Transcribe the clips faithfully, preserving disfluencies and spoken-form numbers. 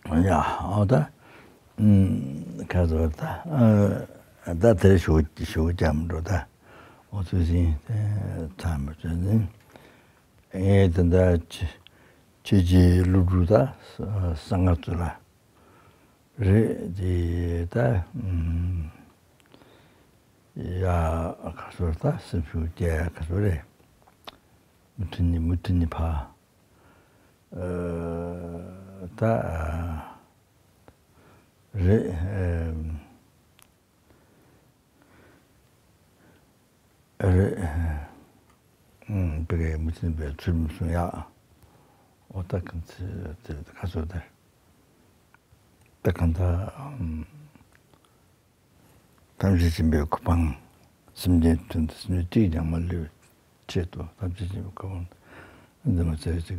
ཡ་ཨོ་ད། ཁ་ཚོ་ད་ཨ་ད་དེར་ཞུ་ཞུ་ཀྱང་འགྲོ་ད། ཨོ་ཚུལ་ཟིན་ཚང་མ་ཚུལ་ཟིན། ཨེ་ད་ད་ཆེ་ཆེ་ཆེ་སློབ་ཕྲུག་ད་ས་ང་ཚོ་ལ་རེད་དེ་ད། ཡ་ཁ་ཚོ་ད་སེམས་ཤུགས་རྒྱས་ཁ་ཚོ་རེད། མུ་མཐུད་ནས་མུ་མཐུད་ནས་ཕ། ཨ་ད་ཨ་རེད། ཨ་རེད། ཨ་བི་གའི་མུ་མཐུད་པའི་ཚུལ་མི་གསུང་ཡག་ཨོ་ད་གང་ཚེ་དེ་ཁ་ཚོ་དེ་ད་གང་ད། ཐམས་ཅད་མཁྱེན་པའི་གོ་འཕང་། སེམས་ཅན་དོན་དུ་སེམས་ཅན་གཅིག་ཀྱང་མ་ལུས་པའི་ཆེད་དུ་ཐམས་ཅད་མཁྱེན་པའི་གོ་འཕང་། འདི་མ་ཟེར་ཅིག་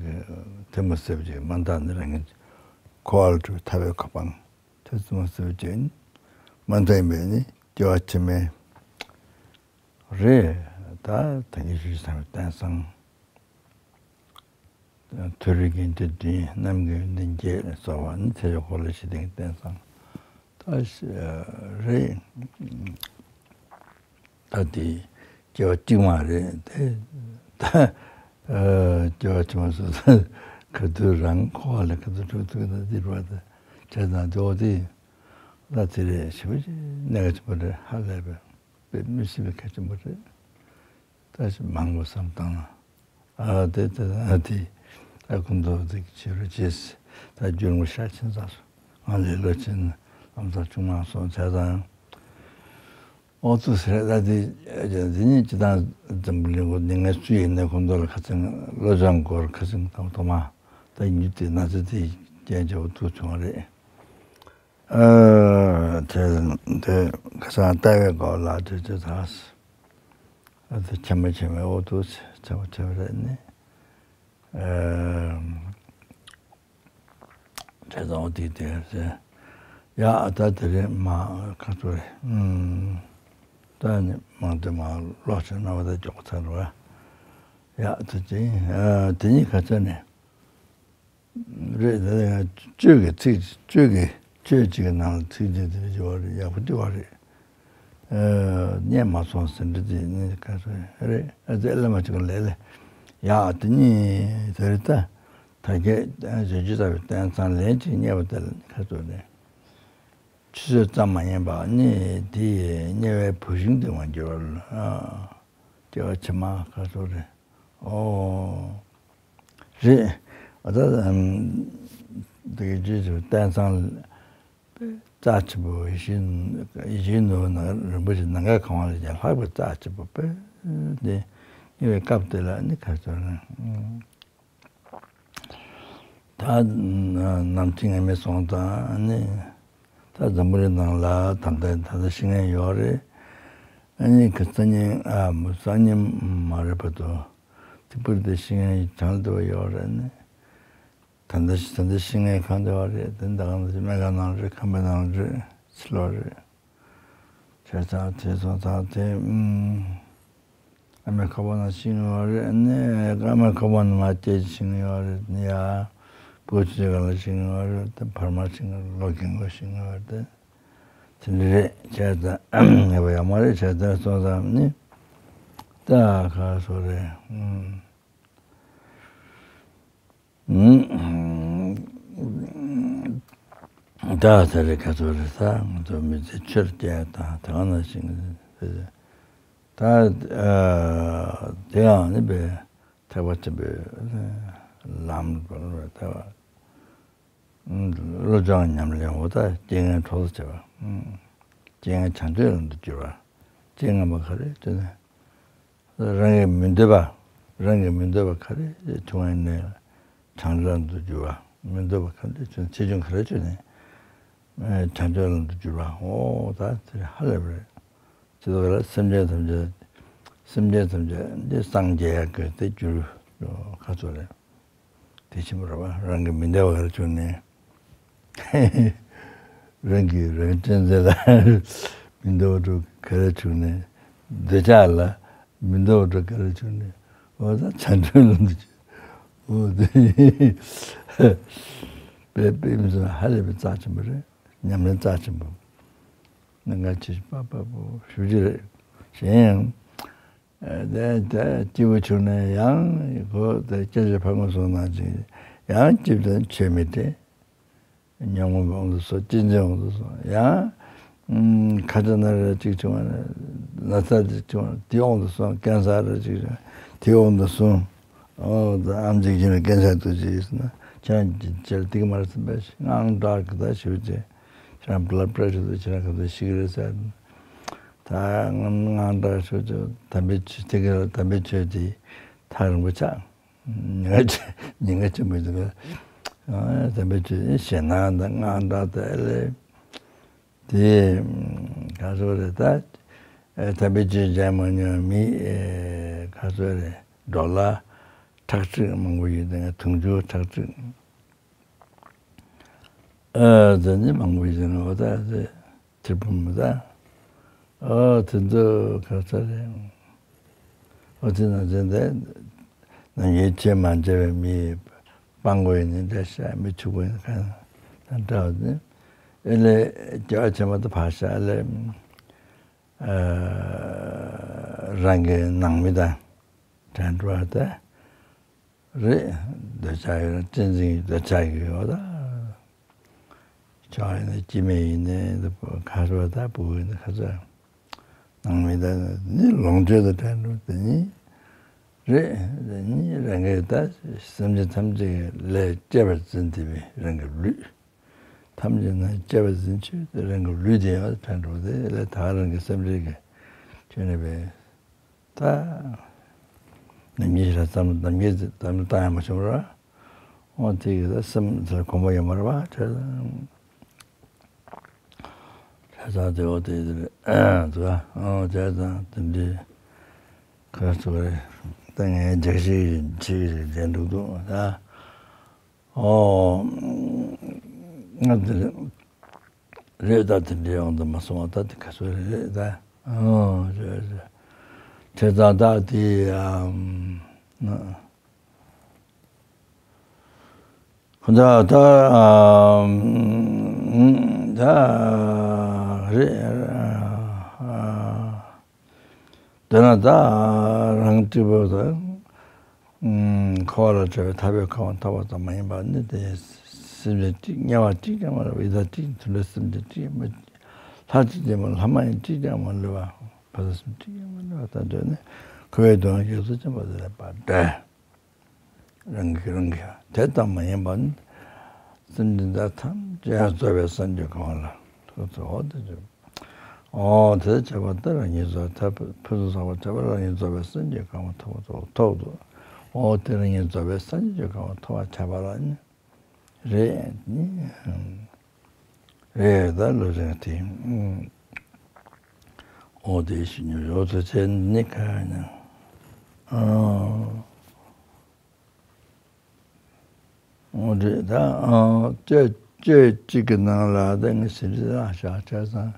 དེ་མ་ཟེར་ཅིག་མ་འདང་ནི་རང་ཉིད་འཁོར་བ་ལས་གྲོལ་བའི་ཐར་པའི་གོ་འཕང་། དེ་ཙམ་མ་ཟེར་ཅིག་མ་འདང་བས་ནི་སྐྱེ་བ་ཕྱི་མའི་རེད། ད་ད་ངས་ཞུ་ཞུ་བསམ་པའི་རྟེན་བཟང་། མཐོ་རིས་དགེ་འདུན་བདུན། རྣམ་མཁྱེན་ཡོན་ཏན་བརྒྱད་ལ་སོགས་པ་ནི་ཚེ་འཇོག་འཁོར་ལོ་ཞེས་བརྟེན་བསྟན་སང་། ད་རེད། ད་དེ་སྐྱེ་བ་གཅིག་མ་རེད་དེ། ད་སྐྱེ་བ་ཕྱི་མ་སོ་སོ་ག་དུས་རང་འཁོར་བ་ལས་ག་དུས་གྲོལ་ཐུབ་ན་འདིར་བ་དེ་བྱས་ཙང་དེ་འོ་དེ་ད་དེ་རེད་ཞེ་པོ་ཅིག་གནད་འགག་ཆེན་པོ་རེད། ཧ་ལས་པའི་དཔེ་མི་སྲིད་པའི་གལ་ཆེན་པོ་རེད། ད་ཞིག་མང་པོ་བསམ་བཏང་ན། ཨ་དེ་དེ་ཨ་དེ་ད་ཀུན་ཏུ་དེ་བྱེད་རོགས་བྱེད། ད་རྒྱུན་ངོ་ཤ་ཆེན་ཚ་སོང་། ང་ལས་ལོ་ཆེན་ལམ་སང་ཆུང་མ་སོང་བྱས་ཙང་། ཨོ་ཚོ་ཟེར་ད་དེ་དེ་ནི་སྤྱི་བཏང་འཛམ་བུ་གླིང་གོ་ནི་ངས་སུ་ཡིན་ནས་ཁོང་ཚོ་ལ་ཁ་ཚིག་བློ་སྦྱོང་སྐོར་ཁ་ཚིག་དང་ཐོག་མ་ད་ཉིད་དེ་ན་ཚ་དེ་རྐྱེན་བྱས་པ་ཐུག་བྱུང་བ་རེད། ཨ་དེ་དེ་ཁ་སང་ལྟ་བའི་སྐོར་ལ་དེ་དེ་ད་ཨ་དེ་ཆེན་མོ་ཆེན་མོའི་འོག་ཏུ་ཆེན་མོ་ཆེན་མོ་རེད་ནི། ཨ་དེ་དང་དེ་དེ་དེ་ཡ་ད་དེ་རེད་མ་ཁ་ཚོ་རེད། ད་ནི་མང་དེ་མ་ལོག་ཆེན་ན་བ་ད་ཅོག་ཚར་བ་ཡ་དེ་དེ་དེ་གཉིས་ཁ་ཚོ་ནས། རེད། ད་ཡང་གཅོད་ཀྱི་ཚིག་གཅོད་ཀྱི་གཅོད་ཅིག་གི་ནང་ལ་ཚིག་དེ་དེ་ཡོད་རེད། ཡག་པོ་དེ་བ་རེད། ཨ་རྙེད་མ་སོང་ཟེར་འདྲ་དེ་ནི་ག་རེ་རེད། ཨ་ཙི་ཨ་ལ་མ་ཅིག་ལས་ལས་ཡག་དེ་གཉིས་དེ་རེད། ད་ད་གས་བརྗོད་བྱ་ལྟ་བུའི་རྟེན་ཚང་ལན་ཅིག་རྙེད་པ་དེ་ལ་ཁ་ཚོ་ནས་ཆུད་ཟོས་ཙམ་མ་ཡིན་པ་ནི་དེ་རྙེད་པའི་བུད་ཤིང་དེ་མ་འགྱུར་བ་ལ། ཨ་སྐྱེ་བ་ཕྱི་མ་ག་ཚོད་རེད། ཨོ། རེད། ཨ་ད་ཨམ་དེ་གའི་རྗེས་སུ་བསྟན་སང་རྩ་ཆེན་པོ་ཡིད་བཞིན་ཡིད་བཞིན་ནོར་བུ་ནང་རིན་པོ་ཆེ་ནམ་མཁའི་ཁང་བ་ལས་ཀྱང་ལྷག་པའི་རྩ་ཆེན་པོ་དཔེ་དེ་རྙེད་པའི་སྐབས་དེ་ལ་ནི་ག་ཚོད་རེད། ད་ནམ་ཕྱེད་ངེས་མེད་སོང་ཙང་ནི་ད་འཛམ་བུ་གླིང་ནང་ལ་ད་ལྟ་ད་ལྟ་ཤི་མཁན་ཡོད་རེད། ཨ་ནི་གི་སང་ཉིན་ཨ་མོ་སང་ཉིན་མ་རེད་པ་དོ། དེ་པུར་དེ་ཤི་མཁན་གྲངས་དེ་བ་ཡོད་རེད་ནི། ད་ལྟ་ད་ལྟ་ཤི་མཁན་གང་དེ་བ་རེད། དེ་ད་གང་དེ་སྨན་ཁང་ནང་རེད། ཁང་པའི་ནང་རེད། ཕྱི་ལོགས་རེད། བྱས་ཙང་དེ་སོང་ཙང་དེ་ཨུམ། ཨ་མའི་ཁ་པར་ནང་ཤི་ངེས་པ་རེད། ཨ་ནི་ཨ་མའི་ཁ་པར་ནང་མ་སྐྱེས་ཤི་ངེས་པ་རེད། ནི་ཡ་བུ་ཆུ་ཆུ་གང་ལ་ཤི་ངེས་པ་རེད། དེ་བར་མ་ཤི་ངེས་ལོ་རྒན་གོ་ཤི་ངེས་པ་རེད། དེ་འདྲ་རེད། བྱས་ཙང་ངེས་པ་ཡོད་མ་རེད། བྱས་ཙང་སོང་ཙང་ནི་ད་ག་སོ་རེད། ཨུམ། ད་ད་རེས་ག་ཚོད་རེད། ད་ང་ཚོ་མི་ཚེ་ཆེར་སྐྱེལ་དང་དེ་ག་ནང་བཞིན་ད་དེ་ཡང་ནི་པའི་ཐེག་པ་ཆེན་པོའི་ལམ་བར་བ་ད་བློ་སྦྱོང་ཉམས་ལེན་འོ་ད་རྐྱེན་ངན་འཕྲོག་བྱེད་པ། རྐྱེན་ངན་བྱང་ཆུབ་ལམ་དུ་བསྒྱུར་བ། རྐྱེན་ངན་པ་ག་རེ་བྱས་ནས། རང་གིས་མི་འདོད་པ། རང་གིས་མི་འདོད་པ་ག་རེ་བྱུང་བ་ཡིན་ནའི་བྱང་ཆུབ་ལམ་དུ་འགྱུར་བ། མི་འདོད་པ་ག་རེ་བྱུང་ཆེ་ཆུང་ག་རེ་བྱུང་ནའི་བྱང་ཆུབ་ལམ་དུ་འགྱུར་བ། འོ་ད་དེ་ཧ་ལས་པ་རེད། ཇི་ལྟར་སེམས་ཅན་ཐམས་ཅད་སེམས་ཅན་ཐམས་ཅད་འདི་སངས་རྒྱས་ཡག་གི་དེ་འགྱུར་ཁ་ཚོ་རེད། དེ་ཆེན་པོ་རེད་པ། རང་གི་མི་འདོད་པ་ག་རེ་བྱུང་ནའི། རང་གི་རང་གཅེས་འཛིན་ལ་མི་འདོད་པ་ག་རེ་བྱུང་ནའི། འདོད་ཆགས་ལ་མི་འདོད་པ་ག་རེ་བྱུང་ནའི། འོ་ད་བྱང་ཆུབ་ལམ་དུ་འགྱུར། འོ་དེ་ དཔེ་དཔེ་མི་སྲིད་ཧ་ལས་པའི་རྩ་ཆེན་པོ་རེད། ཉམས་ལེན་རྩ་ཆེན་པོ། གནད་འགག་ཆེ་ཤོས་པ་པ་པོ་ཞུ་རྒྱུ་རེད། གཞན་ཡང་། ཨ། དེ་དེ་སྐྱིད་པོ་བྱུང་ནས་ཡང་ཁོ་དེ་སྐྱེ་ཆེ་ཕ་ངོ་སོང་ན་ཅིག་ཡང་སྐྱིད་དོན་ཆོས་མི་དྲན། ཉམ་ངོ་འོང་དུ་སོང་། གཅེས་འཛིན་འོང་དུ་སོང་། ཡང་། ཨུམ། ཁ་ཆ་ན་ར་ཅིག་བྱུང་བ་ན། ན་ཚ་ཅིག་བྱུང་བ་ན་དེ་འོང་དུ་སོང་། ཀན་སར་ར་ཅིག་བྱུང་དེ་འོང་དུ་སོང་། ཨོ་ད་ཨམ་ཅིག་གིས་ཀན་སར་དུ་ཅིག་ཟེར་ན་ཁྱེད་རང་ཁྱེད་ལ་ཏིག་མར་ཟིན་པ་ཞིག་དངངས་སྐྲག་གི་ད་ཞུ་ཅེ། ཁྱེད་རང་བླ་བྲ་ཞུ་དུ་ཁྱེད་རང་ག་ཚོད་ཤི་གི་རེད་ཟེར། ད་དངངས་སྐྲག་ཞུ་ཅེ། དམ་པའི་ཆོས་དེ་ག་དམ་པའི་ཆོས་དེ་ཐག་རིང་པོ་ཆགས། ཉེན་ཁ་ཆེ་ཉེན་ཁ་ཆེན་པོ་འདུག་ཨ། དམ་པའི་ཆོས་ཞེད་སྣང་དང་དངངས་སྐྲག་དང་ཨེ་ལས། དེ་ག་ཚོད་རེད་ད། ཨེ། དམ་པའི་ཆོས་སྦྱང་མ་མྱོང་མི། ཨེ། ག་ཚོད་རེད། འགྲོ་ལ་ཁྲག་ཁྲིག་མང་པོ་ཡོད་དེ་དུང་ཕྱུར་ཁྲག་ཁྲིག་ཨ། དེ་ནི་མང་པོ་ཡོད་དེ་འོ་ད་དེ། ཁྲི་འབུམ་མི་ད། ཨོ་དེ་ཚོ་ག་ཚོད་རེད། ཨོ་དེ་ན་དེ་འདྲ་ནམ་རྒྱུན་ཆོས་མ་མཇལ་བའི་མི་སྤྲང་པོ་ཡིན་ནི་འདྲ་ཤག་མི་ཕྱུག་པོ་ཡིན་གང་དང་འདྲ་བ་ནི། ཨེ་ལས་སྐྱེ་བ་ཕྱི་མ་དུ་ཕར་བཞག་ལས། ཨ། རང་གི་ནང་མི་དང་འདྲ་འགྲོ་བ་དེ། རེད། འདོད་ཆགས་ཡོད་ན་གཅེས་འཛིན་གྱི་འདོད་ཆགས་ཡོད་ད། ཆགས་ཡོད་ན་སྐྱེ་དམན་ཡིན་ནའི་འདི་ཁ་ཤོ་ད་བུ་ཡིན་ན་ཁ་ཤོ། ནང་མི་ད་ནི་ལོངས་སྤྱོད་དང་བྲལ་འགྲོ་དེ་ཉིད་རེད། དེ་ཉིད་རང་གི་ད་སེམས་ཅན་ཐམས་ཅད་ལས་སྐྱེ་བར་འཛིན་བསྡད་པའི་རང་གི་ལུས། ཐམས་ཅད་ན་སྐྱེ་བར་འཛིན་ཆོས་དེ་རང་གི་ལུས་དེ་ཡང་བྲལ་འགྲོ་དེ་ལས་ད་རང་གི་སེམས་ཅན་གྱི་ཆོས་ནི་བས། ད་ནམ་རྒྱུན་ཞིག་ལ་བསམ་བློ་ནམ་རྒྱུན་བསམ་བློ་བཏང་ཡག་མ་བྱུང་ར། འོ་དེ་གི་ད་སེམས་ཚེར་གོམས་པ་ཡོད་མ་རེད་བ། བྱས་ཙང་བྱས་ཙང་དེ་འོ་དེ་དེ་རེད་འདུག་ག་འོ་བྱས་ཙང་དེ་འདྲའི་ཁ་ཚུགས་རེད། ད་ངས་རྒྱག་ཤེས་ཀྱི་ཆེ་གི་རེད་འདུག་འདུག་ད། ཨོ། ང་དེ་རེད་ད། དེ་འདྲའི་ཡོང་དུ་མ་སོང་བ་ད་དེ་ག་ཚོད་རེད་ད། ཨོ་རེད་རེད། དེ་ད་ད་དེ་ཨམ། ཁོ་ད་ད་ཨམ། ད་རེད། དེ་ན་ད་རང་སྐྱིད་པོ་དང་། ཨུམ། འཁོར་བ་ལས་གྲོལ་བའི་ཐར་པའི་གོ་འཕང་ཐོབ་པ་ཙམ་མ་ཡིན་པར་ནི་དེ་སེམས་ཅན་གཅིག་དམྱལ་བ་གཅིག་ཀྱང་མ་རེད་པ། ཡི་དྭགས་གཅིག་དུད་འགྲོ་སེམས་ཅན་གཅིག་ཡང་མ། ལྷ་གཅིག་ཀྱང་མ་ལྷ་མ་ཡིན་གཅིག་ཀྱང་མ་ལུས་པ། བ་དྭགས་སེམས་གཅིག་ཀྱང་མ་ལུས་པ་དང་འདྲ་ནས་འཁོར་བའི་སྡུག་བསྔལ་རྒྱ་མཚོ་ཆེན་པོ་དེ་ལས་ཕར་བསྒྲལ། རང་གིས་རང་གིས་དེ་ཙམ་མ་ཡིན་པར་ནི། སེམས་ཅན་དག་ཐམས་ཅད་རྫོགས་པའི་སངས་རྒྱས་གོ་འཕང་ལ་ཐོབ་ཚུལ་འོ་དེ་བརྗོད། ཨོ་དེ་བྱས་པ་ད་རང་ཉིད་རྫོགས་ཐར་ཕུན་སུམ་ཚོགས་པ་བྱས་པ་རང་ཉིད་རྫོགས་པའི་སངས་རྒྱས་གོ་འཕང་ཐོབ་པ་ཐོབ་འདུག་ཨོ་དེ་རང་ཉིད་རྫོགས་པའི་སངས་རྒྱས་གོ་འཕང་ཐོབ་པ་བྱས་པ་ལ་ནི། རེད་ནི། རེད་ད་ལོ་རེ་དེ། ཨོ་དེ་ཞིག་ཉོ་ཡོད་དུ་བྱས་ནི་ག་ནི། ཨོ་རེད་ད། ཨོ་བཅོས་བཅོས་གཅིག་གི་ནང་ལ་ད་ངས་ཟིན་བྲིས་བཞག་བྱས་ཙང་།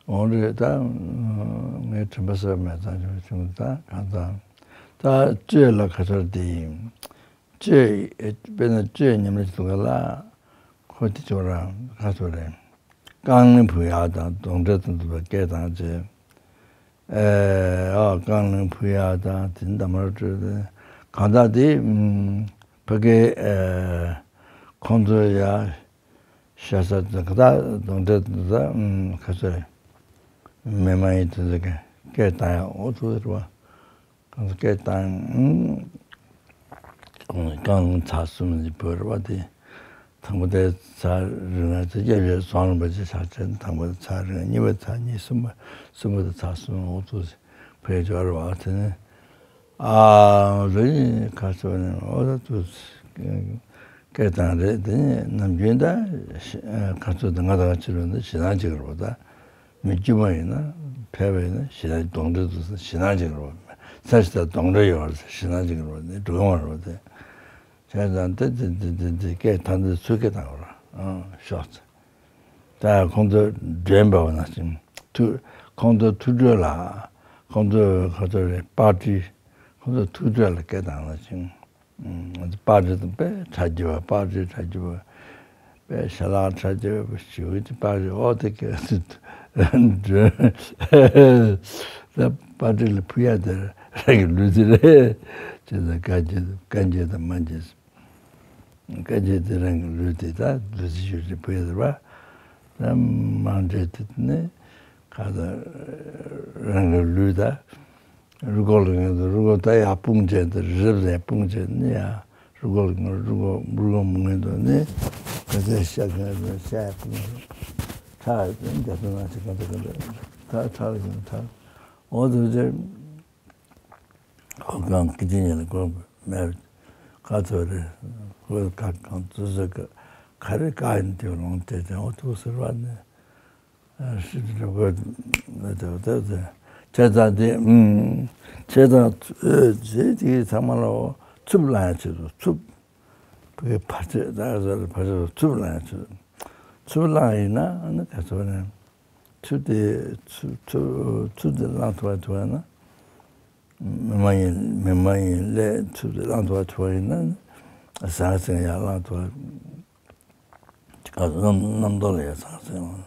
འོང་རེད་ད། ངས་དྲན་པ་གསར་མེད་ཙང་བྱུང་བྱུང་ད་གང་ཙམ། ད་གཅོད་ལ་ཁ་ཚར་དེ་ཡིན། གཅོད། དཔེར་ན་གཅོད་ཉམས་ལེན་བྱེད་དུས་ལ། ཁོ་དེ་ཚོ་རང་ཁ་ཚོ་རེད། རྐང་གླིང་བུ་ཡར་དང་གདོན་འདྲེ་དང་འདུ་བའི་སྐད་དང་བཅས། ཨེ། ཨ་རྐང་གླིང་བུ་ཡར་དང་དེ་འདམ་ར་སྤྲོད་དེ། གང་ལྟར་དེ་ཕ་གི་ཁོང་ཚོ་ཡར། ཤ་ཟ་དང་གདོན་འདྲེ་དང་ཁ་ཚོད་མེ་མ་ཡིན་དེ་ཚོ་སྐད་བཏང་ཡག་འོ་ཚོ་རེད་བ། གང་ཚོ་སྐད་བཏང་། རྐང་ཚར་གསུམ་གྱི་བོད་རེད་བ་དེ། དང་པོ་དེ་ཚར་རིང་ན་དེ་རྒྱབ་རྒྱབ་ཟོང་རིན་པོ་ཆེ་ཆགས་ཆེན་དང་པོ་དེ་ཚར་རིང་གཉིས་པ་ཚར་གཉིས་གསུམ་པ་གསུམ་པ་དེ་ཚར་གསུམ་འོ་ཚོ་བོད་འབྱོར་བ་དེ་ནི། ཨ་རི་ཁ་སོ་ནས་འོ་ད་དུ་སྐད་བཏང་རེད། དེ་ནས་ནམ་རྒྱུན་ད་ཁ་སོ་དེ་ང་དང་ཕྱི་ལོགས་ན་ཞེད་སྣང་ཅིག་རེད་པ། ད་མི་དཀྱུས་མ་ཡིན་ན་ཕལ་པ་ཡིན་ན་ཞེད་སྣང་གདོན་འདྲེ་དུ་ཞེད་སྣང་ཅིག་རེད་པ། ས་ཞིག་ད་གདོན་འདྲེ་ཡོད་རེད་ཞེད་སྣང་ཅིག་རེད་པ། ནི་འགྲོ་གི་མ་རེད་པ། དེ་བྱས་ཙང་དེ་དེ་དེ་དེ་དེ་སྐད་བཏང་དུས་ཚུར་སྐད་བཏང་དགོས་ར། ཨང་ཤོག་ཙེ། ད་ཁོང་ཚོ་མགྲོན་པ་བ་ན་ཅིང་ཐུ་ཁོང་ཚོ་ཐུགས་སྤྲོ་ལ་ཁོང་ཚོ་ཁོ་ཚོ་རེ་པར་ཏི་ཁོང་ཚོ་ཐུགས་སྤྲོ་ལ་སྐད་བཏང་ན་ཅིང་། ཨུམ། པར་རིས་དང་དཔེ་ཁྲ་རྒྱུ་བ། པར་རིས་ཁྲ་རྒྱུ་བ། དཔེ་ཤ་ལག་ཁྲ་རྒྱུ་བ་ཞུ་གི་པར་རིས་འོ་དེ་ག་ད་པར་རིས་ལ་ཕུལ་ཡ་དེ་རང་གི་ལུས་རྩལ་རེད། ཅེས་ད་དཀའ་སྤྱད་དཀའ་སྤྱད་དང་མ་སྤྱད། དཀའ་སྤྱད་དེ་རང་གི་ལུས་དེ་ད་ལུས་རྩལ་ཞུ་རྒྱུ་ཕུལ་ཡ་དེ་བ། ད་མང་འདྲེ་དེ་ནི་ག་ད་རང་གི་ལུས་ད། རུས་ཁོག་ལ་ངེས་འདུག་རུས་ཁོག་ད་ཡར་སྤུངས་བྱས་འདི་རི་རབ་ལ་སྤུངས་བྱས་ནི་ཡ། རུས་ཁོག་ལ་ངེས་རུས་ཁོག་རུས་ཁོག་མི་ངེས་འདུག་ནི། ག་ཚད་ཤ་གང་རུ་ཤ་ཡར་སྤུངས་ནས་ཁྲག་ཡང་རྒྱ་མཚོ་ནང་ཞིག་གང་དུ་གང་དུ་ཁྲག་ཁྲག་ལ་ཡང་ཁྲག་འོ་དུ་ཟེར། ཁོ་གང་སྐད་ཅིག་ཉིད་ལ་ཁོ་མེད་ག་ཚོད་རེད། ཁོ་ག་གང་ཚོད་ཟེར་ག་ག་རེ་ག་ཡིན་དེ་ལོང་དེ་དེ་འོ་དུ་ཟེར་བ་ནི། ཨ་ཤི་དྲི་བ་ལ་དེ་བ་དེ་བྱས་ཙང་དེ་ཨུམ། བྱས་ཙང་ཨོ་ཟེར་དེ་ཚང་མ་ལ་འོ་འཚུབ་ལ་ཡང་བྱེད་དོ། འཚུབ་བའི་བར་ཆད་ད་ཟེར་བར་ཆད་འཚུབ་ལ་ཡང་བྱེད། འཚུབ་ལ་ཡིན་ན་ཨ་ནི་ག་ཚོད་ནས་འཚུབ་དེ་འཚུབ་འཚུབ་འཚུབ་དེ་བླང་ཐུབ་པ་ཐུབ་པ་ན་མི་མ་ཡིན་མི་མ་ཡིན་ལས་འཚུབ་དེ་བླང་ཐུབ་པ་ཐུབ་པ་ཡིན་ན་ཟང་ཟིང་ཡང་བླང་ཐུབ་པ། ག་རྣམ་རྣམ་རྟོག་ལ་ཡང་ཚང་སེང་འོང་།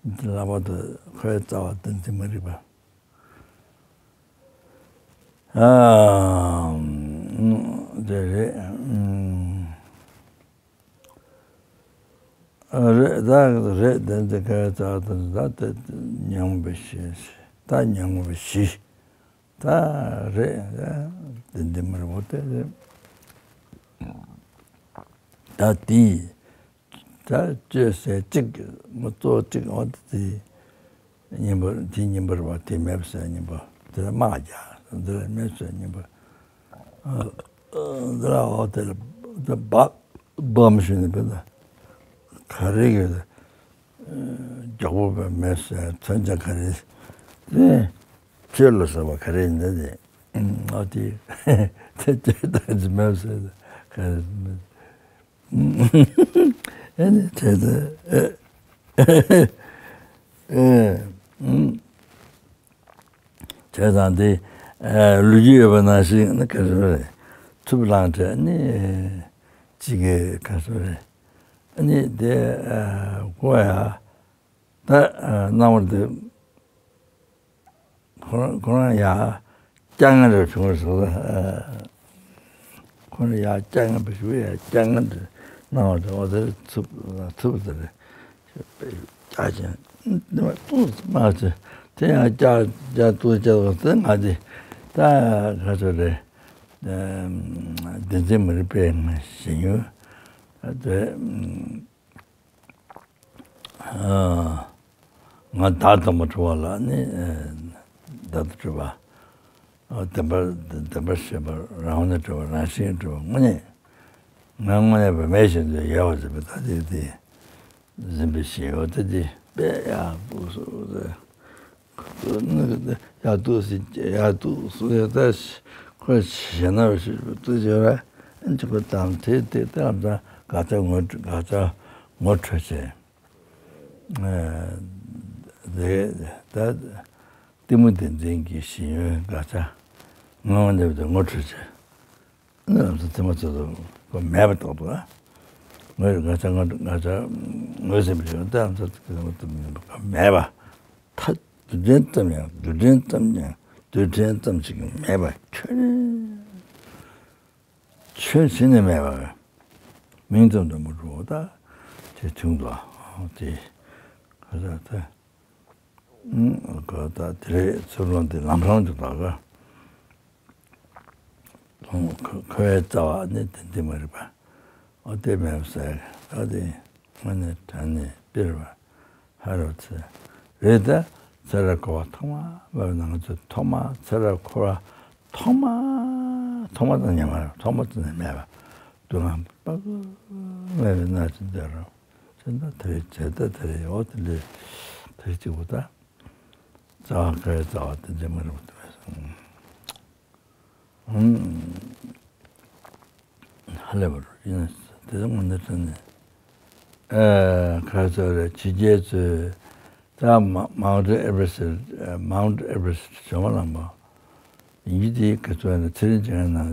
འདི་ལྷག་པར་དུ་འཁོར་བའི་རྩ་བ་བདེན་འཛིན་མ་རིག་པ། ཨ། དེ་རེད། ཨ་རེད་ད་རེད་བདེན་འཛིན་འཁོར་བའི་རྩ་བ་བདེན་འཛིན་ད་དེ་ཉོན་མོངས་པའི་ཞེན་ད་ཉོན་མོངས་པའི་གཞི། ད་རེད། ད་འདི་འདི་མར་འོ་དེ་རེད། ད་དེ་ད་བཅོས་ཟེར་གཅིག་མི་གཙོ་གཅིག་འོ་དེ་དེ་གཉིས་པ་དེ་གཉིས་པར་བ་དེ་མེད་པ་ཟེར་གཉིས་པ་དེ་ལ་དམག་རྒྱག་འདི་ལ་མེད་ཟེར་གཉིས་པ། འདི་ལ་འོ་དེ་ལ་ད་བག་བག་མི་ཤེས་ནི་བས་ད་ག་རེ་གི་མགྱོགས་པོ་བས་མེད་ཟེར་མཚོན་ཆ་ག་རེ་ཟེར། ཁྱོད་ལ་ཟེར་བ་ག་རེ་ཡིན་ད་དེ། ཨ་དེ་དེ་དེ་ད་ཅི་མེད་ཟེར་ག་རེ་ཨ་ནི་དེ་དེ་ཨེ་ཨེ་ཨེ་བྱས་ཙང་དེ་ལོ་རྒྱུས་ཡོད་པ་ནང་བཞིན་ནི་ག་རེ་རེད། འཚུབ་ལངས་བྱས་ནི་གཅིག་གི་ག་རེ་རེད། ནི་དེ་ཀོ་ཡ་ད་སྣང་བར་དེ་ཁོ་རང་ཁོ་རང་ཡ་སྐྱ་ངན་རེ་བྱུང་བར་སོང་། ཁོ་རང་ཡ་སྐྱ་ངན་པ་ཞུ་ཡ་སྐྱ་ངན་རེ་སྣང་བར་དེ་འོ་དེ་འཚུབ་འཚུབ་དེ་རེད། ཀྱག་ཅན་འདི་མ་ཏུ་མ་ཚེ་དེ་ཡང་ཀྱག་ཀྱག་ཏུ་ཀྱག་ཏུ་དེ་ང་དེ་ད་ག་ཚོད་རེད། བདེན་འཛིན་མ་རིག་པའི་ཞེན་ཡུལ་དེ་ང་བདག་དང་པོ་གྲུབ་པ་ལ་ནི་བདག་ཏུ་གྲུབ་པ། བདེན་པར་བདེན་པར་ཤེས་པ་རང་ངོས་ནས་གྲུབ་པ་རང་བཞིན་གྱིས་གྲུབ་པ་དངོས་གནས་ང་དངོས་གནས་པ་མེད་བཞིན་དུ་ཡལ་བར་འཛིན་པའི་ཐ་དད་དེ། འཛིན་པའི་ཞེན་ཡུལ་དེ་དེ་དཔེ་ཡག་པོ་སོ་སོ་ཡག་ཏུ་སི་ཡག་ཏུ་སུ་ཡག་ཏུ་སུ་ཡག་ད་ཁོ་ཞེ་ན་ཞེ་པོ་ཏུ་ཞེ་ར་ཨན་ཅི་ཁོ་དང་དེ་དེ་ལྟར་ད་དགག་བྱ་ངོ་དགག་བྱ་ངོ་འཕྲོད་བྱས་དེ་ད་གཏི་མུག་བདེན་འཛིན་གྱི་ཞེན་ཡུལ་དགག་བྱ་ངོ་བོ་འདེབས་ཏེ་ངོ་འཕྲོད་བྱས། ཨ་ནི་ལམ་སང་ཚད་མ་ཚོད་དུ་མེད་པ་རྟོགས་འདུག་ཨ། ངོས་ང་ཅག་ང་ང་ཅག་ངོས་ཟིན་པའི་ཞོན་ཏེ་ལམ་སང་ཚད་མ་ཚོད་མེད་པ་མེད་པ། ཐ་རྡུལ་ཕྲན་ཙམ་ཡང་རྡུལ་ཕྲན་ཙམ་ཡང་རྡུལ་ཕྲན་ཙམ་ཞིག་མེད་པ་ཁྱོན་ཁྱོན་ཟིན་ནས་མེད་པ། མིང་ཙམ་དུ་མ་གྲུབ་པ་དེ་ཐུང་དུ་དེ་ག་ས་ད། ཨུམ། ད་དེ་རེད་ཚུར་ལོངས་ཏེ་ལམ་སང་དུ་དག་ག་ཁོ་ཁོའི་རྩ་བ་ནི་དེ་འདི་མ་རེད་པ། ཨོ་དེ་མེད་ཟེར་ད་དེ་དངོས་གནས་དྲང་གནས་དཔེ་རེད་པ། ཧ་རོ་ཚེ་རེད་ད། ཚེ་རབས་འཁོར་བ་ཐོག་མ་མེད་པ་ནང་ཚུལ་ཐོག་མ་ཚེ་རབས་འཁོར་བ་ཐོག་མ་ཐོག་མ་དང་ཉམས་མ་རེད། ཐོག་མ་དེ་ནས་མེད་པ། སྡུག་བསྔལ་དཔག་ཏུ་མེད་པའི་མནར་གཅོད་འདི་རུ། ཚེ་ད་དེ་རེད་བྱས་ད་དེ་རེད་འོ་དེ་འདྲས་དེ་གཅིག་པུ་ད། རྩ་བ་ཀ་རེ་རྩ་བ་དེ་འདྲས་མ་རེད་པ་དེ་མེད་སོང་། ཧ་ལས་པ་རུ་ཡིན་དེ་ཚོ་ངོ་འདི་དྲན་ནས་ཨེ་ཁ་ཚོ་རེ་ཕྱི་རྒྱལ་ཚོས་ད་མ་Mount Everest Mount Everest ཇོ་མོ་གླང་པོ། ཡིན་གྱི་དེ་ག་ཚོད་ན་ཚེ་རིང་ཅན་ནང་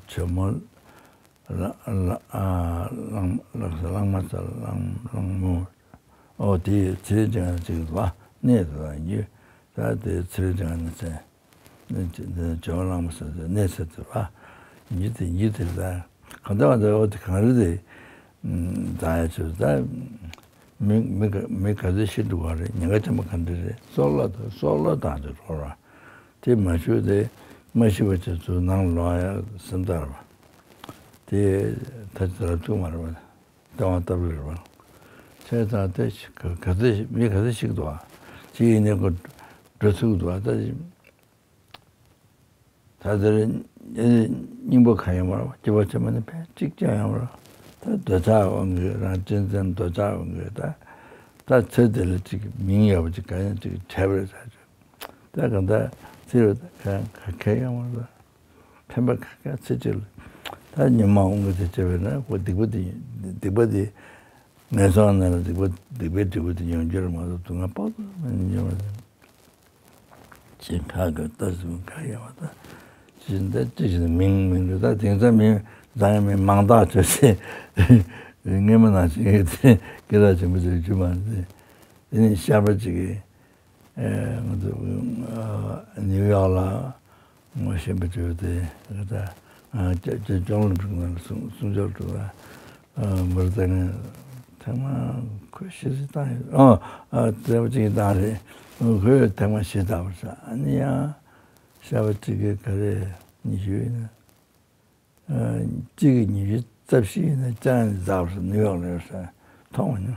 ཇོ་མོ་ ལ་ལ་ཨ་གླང་ལགས་སོ། གླང་མ་ཚ། གླང་གླང་མོ། ཨོ་དེ་ཚེ་རིང་ཅན་ཅིག་ལ་གནས་དེ་ལ་ཡོད། ད་དེ་ཚེ་རིང་ཅན་ནི་ཚེ་ནི་ཇོ་བོ་གླང་མ་ཚ་དེ་གནས་ཚེ་དེ་ལ་ཡོད། དེ་ཡོད་དེ། ད་གང་ལྟར་བ་དེ་ཨོ་དེ་གངས་རི་དེ་ད་ཡ་ཆུ་ད་མི་མི་ག་མི་ག་ཚོད་ཤི་འགྲོ་བ་རེད། ཉེན་ཁ་ཆེན་པོ་ག་འདྲ་རེད། སྲོག་ལ་སྲོག་ལ་དང་ཆུ་འགྲོ་བ། དེ་མ་ཞུ་དེ་མ་ཤི་བ་ཆེ་ཚུལ་ནང་ལོག་ཡ་སེམས་ཐག་རེད་པ། དེ་ད་ཅི་ལ་ཐུག་མ་རེད་པ། ལྟ་བ་ལྟ་བུ་རེད་པ། བྱས་ཙང་དེ་ག་ག་ཚོད་མི་ག་ཚོད་ཤི་འདུག་ཨ། ཅི་ཡིན་ནའི་ཁོ་འགྲོ་ཚུགས་འདུག་ཨ། ད་ད་དེར་སྙིང་པོ་གང་ཡོད་མ་རེད་པ། སྐྱེ་བ་ཕྱི་མ་ནི་ཕན་གཅིག་ཀྱང་ཡོད་མ་རེད་པ། ད་འདོད་ཆགས་འོང་གི། རང་གཅེས་འཛིན་འདོད་ཆགས་འོང་གི། ད་ད་ཚེ་འདི་ལ་ཅིག་མིང་ཡག་པོ་ཅིག་གང་ཡང་ཅིག་བྲལ་བ་རེད་ཟེར། ད་གང་ལྟར་ཚེ་རུ་ད་ག་ག་གེ་ཡོང་བ་ལ་ཕན་པ་ག་གེ་ཚེ་གཅིག་ལ་ད་ཉོན་མོངས་དབང་གིས་དེ་བྱས་པས་ན་ཁོ་སྡིག་པ་དེ་སྡིག་པ་དེ་ངན་སོང་ནང་ལ་སྡིག་པ་སྡིག་པའི་འབྲས་བུ་དེ་ཡོང་རྒྱུ་རེད་མ་གཏོགས་སྡུག་བསྔལ་དཔག་ཏུ་མེད་ནི་ཡོང་བ་རེད། ཅེས་ཁ་གི་ལྟར་གསུངས། ག་ཡང་བ་ད་ཅི་འདི་ཅི་ཞིག་མིང་མིང་རེད། ད་དེང་སང་མིང་བཟང་ཡང་མིང་མང་དག་བྱོས་ཤེས། སྔོན་མ་ནང་བཞིན་གྱི་དེ་སྐད་གྲགས་ཆེན་པོ་ཅིག་རྒྱུ་མ་རེད། དེ་ནི་ཤར་པ་ཅིག་གིས་ཨེ་ང་ཚོ་ཨ་ནིའུ་ཡོག་ལ་ངོ་ཤེས་པ་ཅིག་ཡོད་དེ། ད་ང་ཅ་ཅ་ཅོང་ལ་འགྲོ་ན་སུང་སུང་ཅོག་འགྲོ་ན་ཨ་མི་རེ་ད་ནི་ཐེངས་མ་ཁོས་ཤེས་སི་བཏང་ཡོད། ཨ་ཨ་དེ་བ་ཅིག་བཏང་རེད། ཁོས་ཐེངས་མ་ཤེས་ད་བར་ས་ཨ་ནི་ཡང་ཤར་པ་ཅིག་གིས་ག་རེ་ཉི་ཤུ་ཡིན་ན། ཨ་གཅིག་གི་ཉི་ཤུ་རྩ་བཞི་ཡིན་ན་ཅང་ཡང་འཛག་པ་ནིའུ་ཡོག་ལ་ཡོད་ས་མཐོང་མ་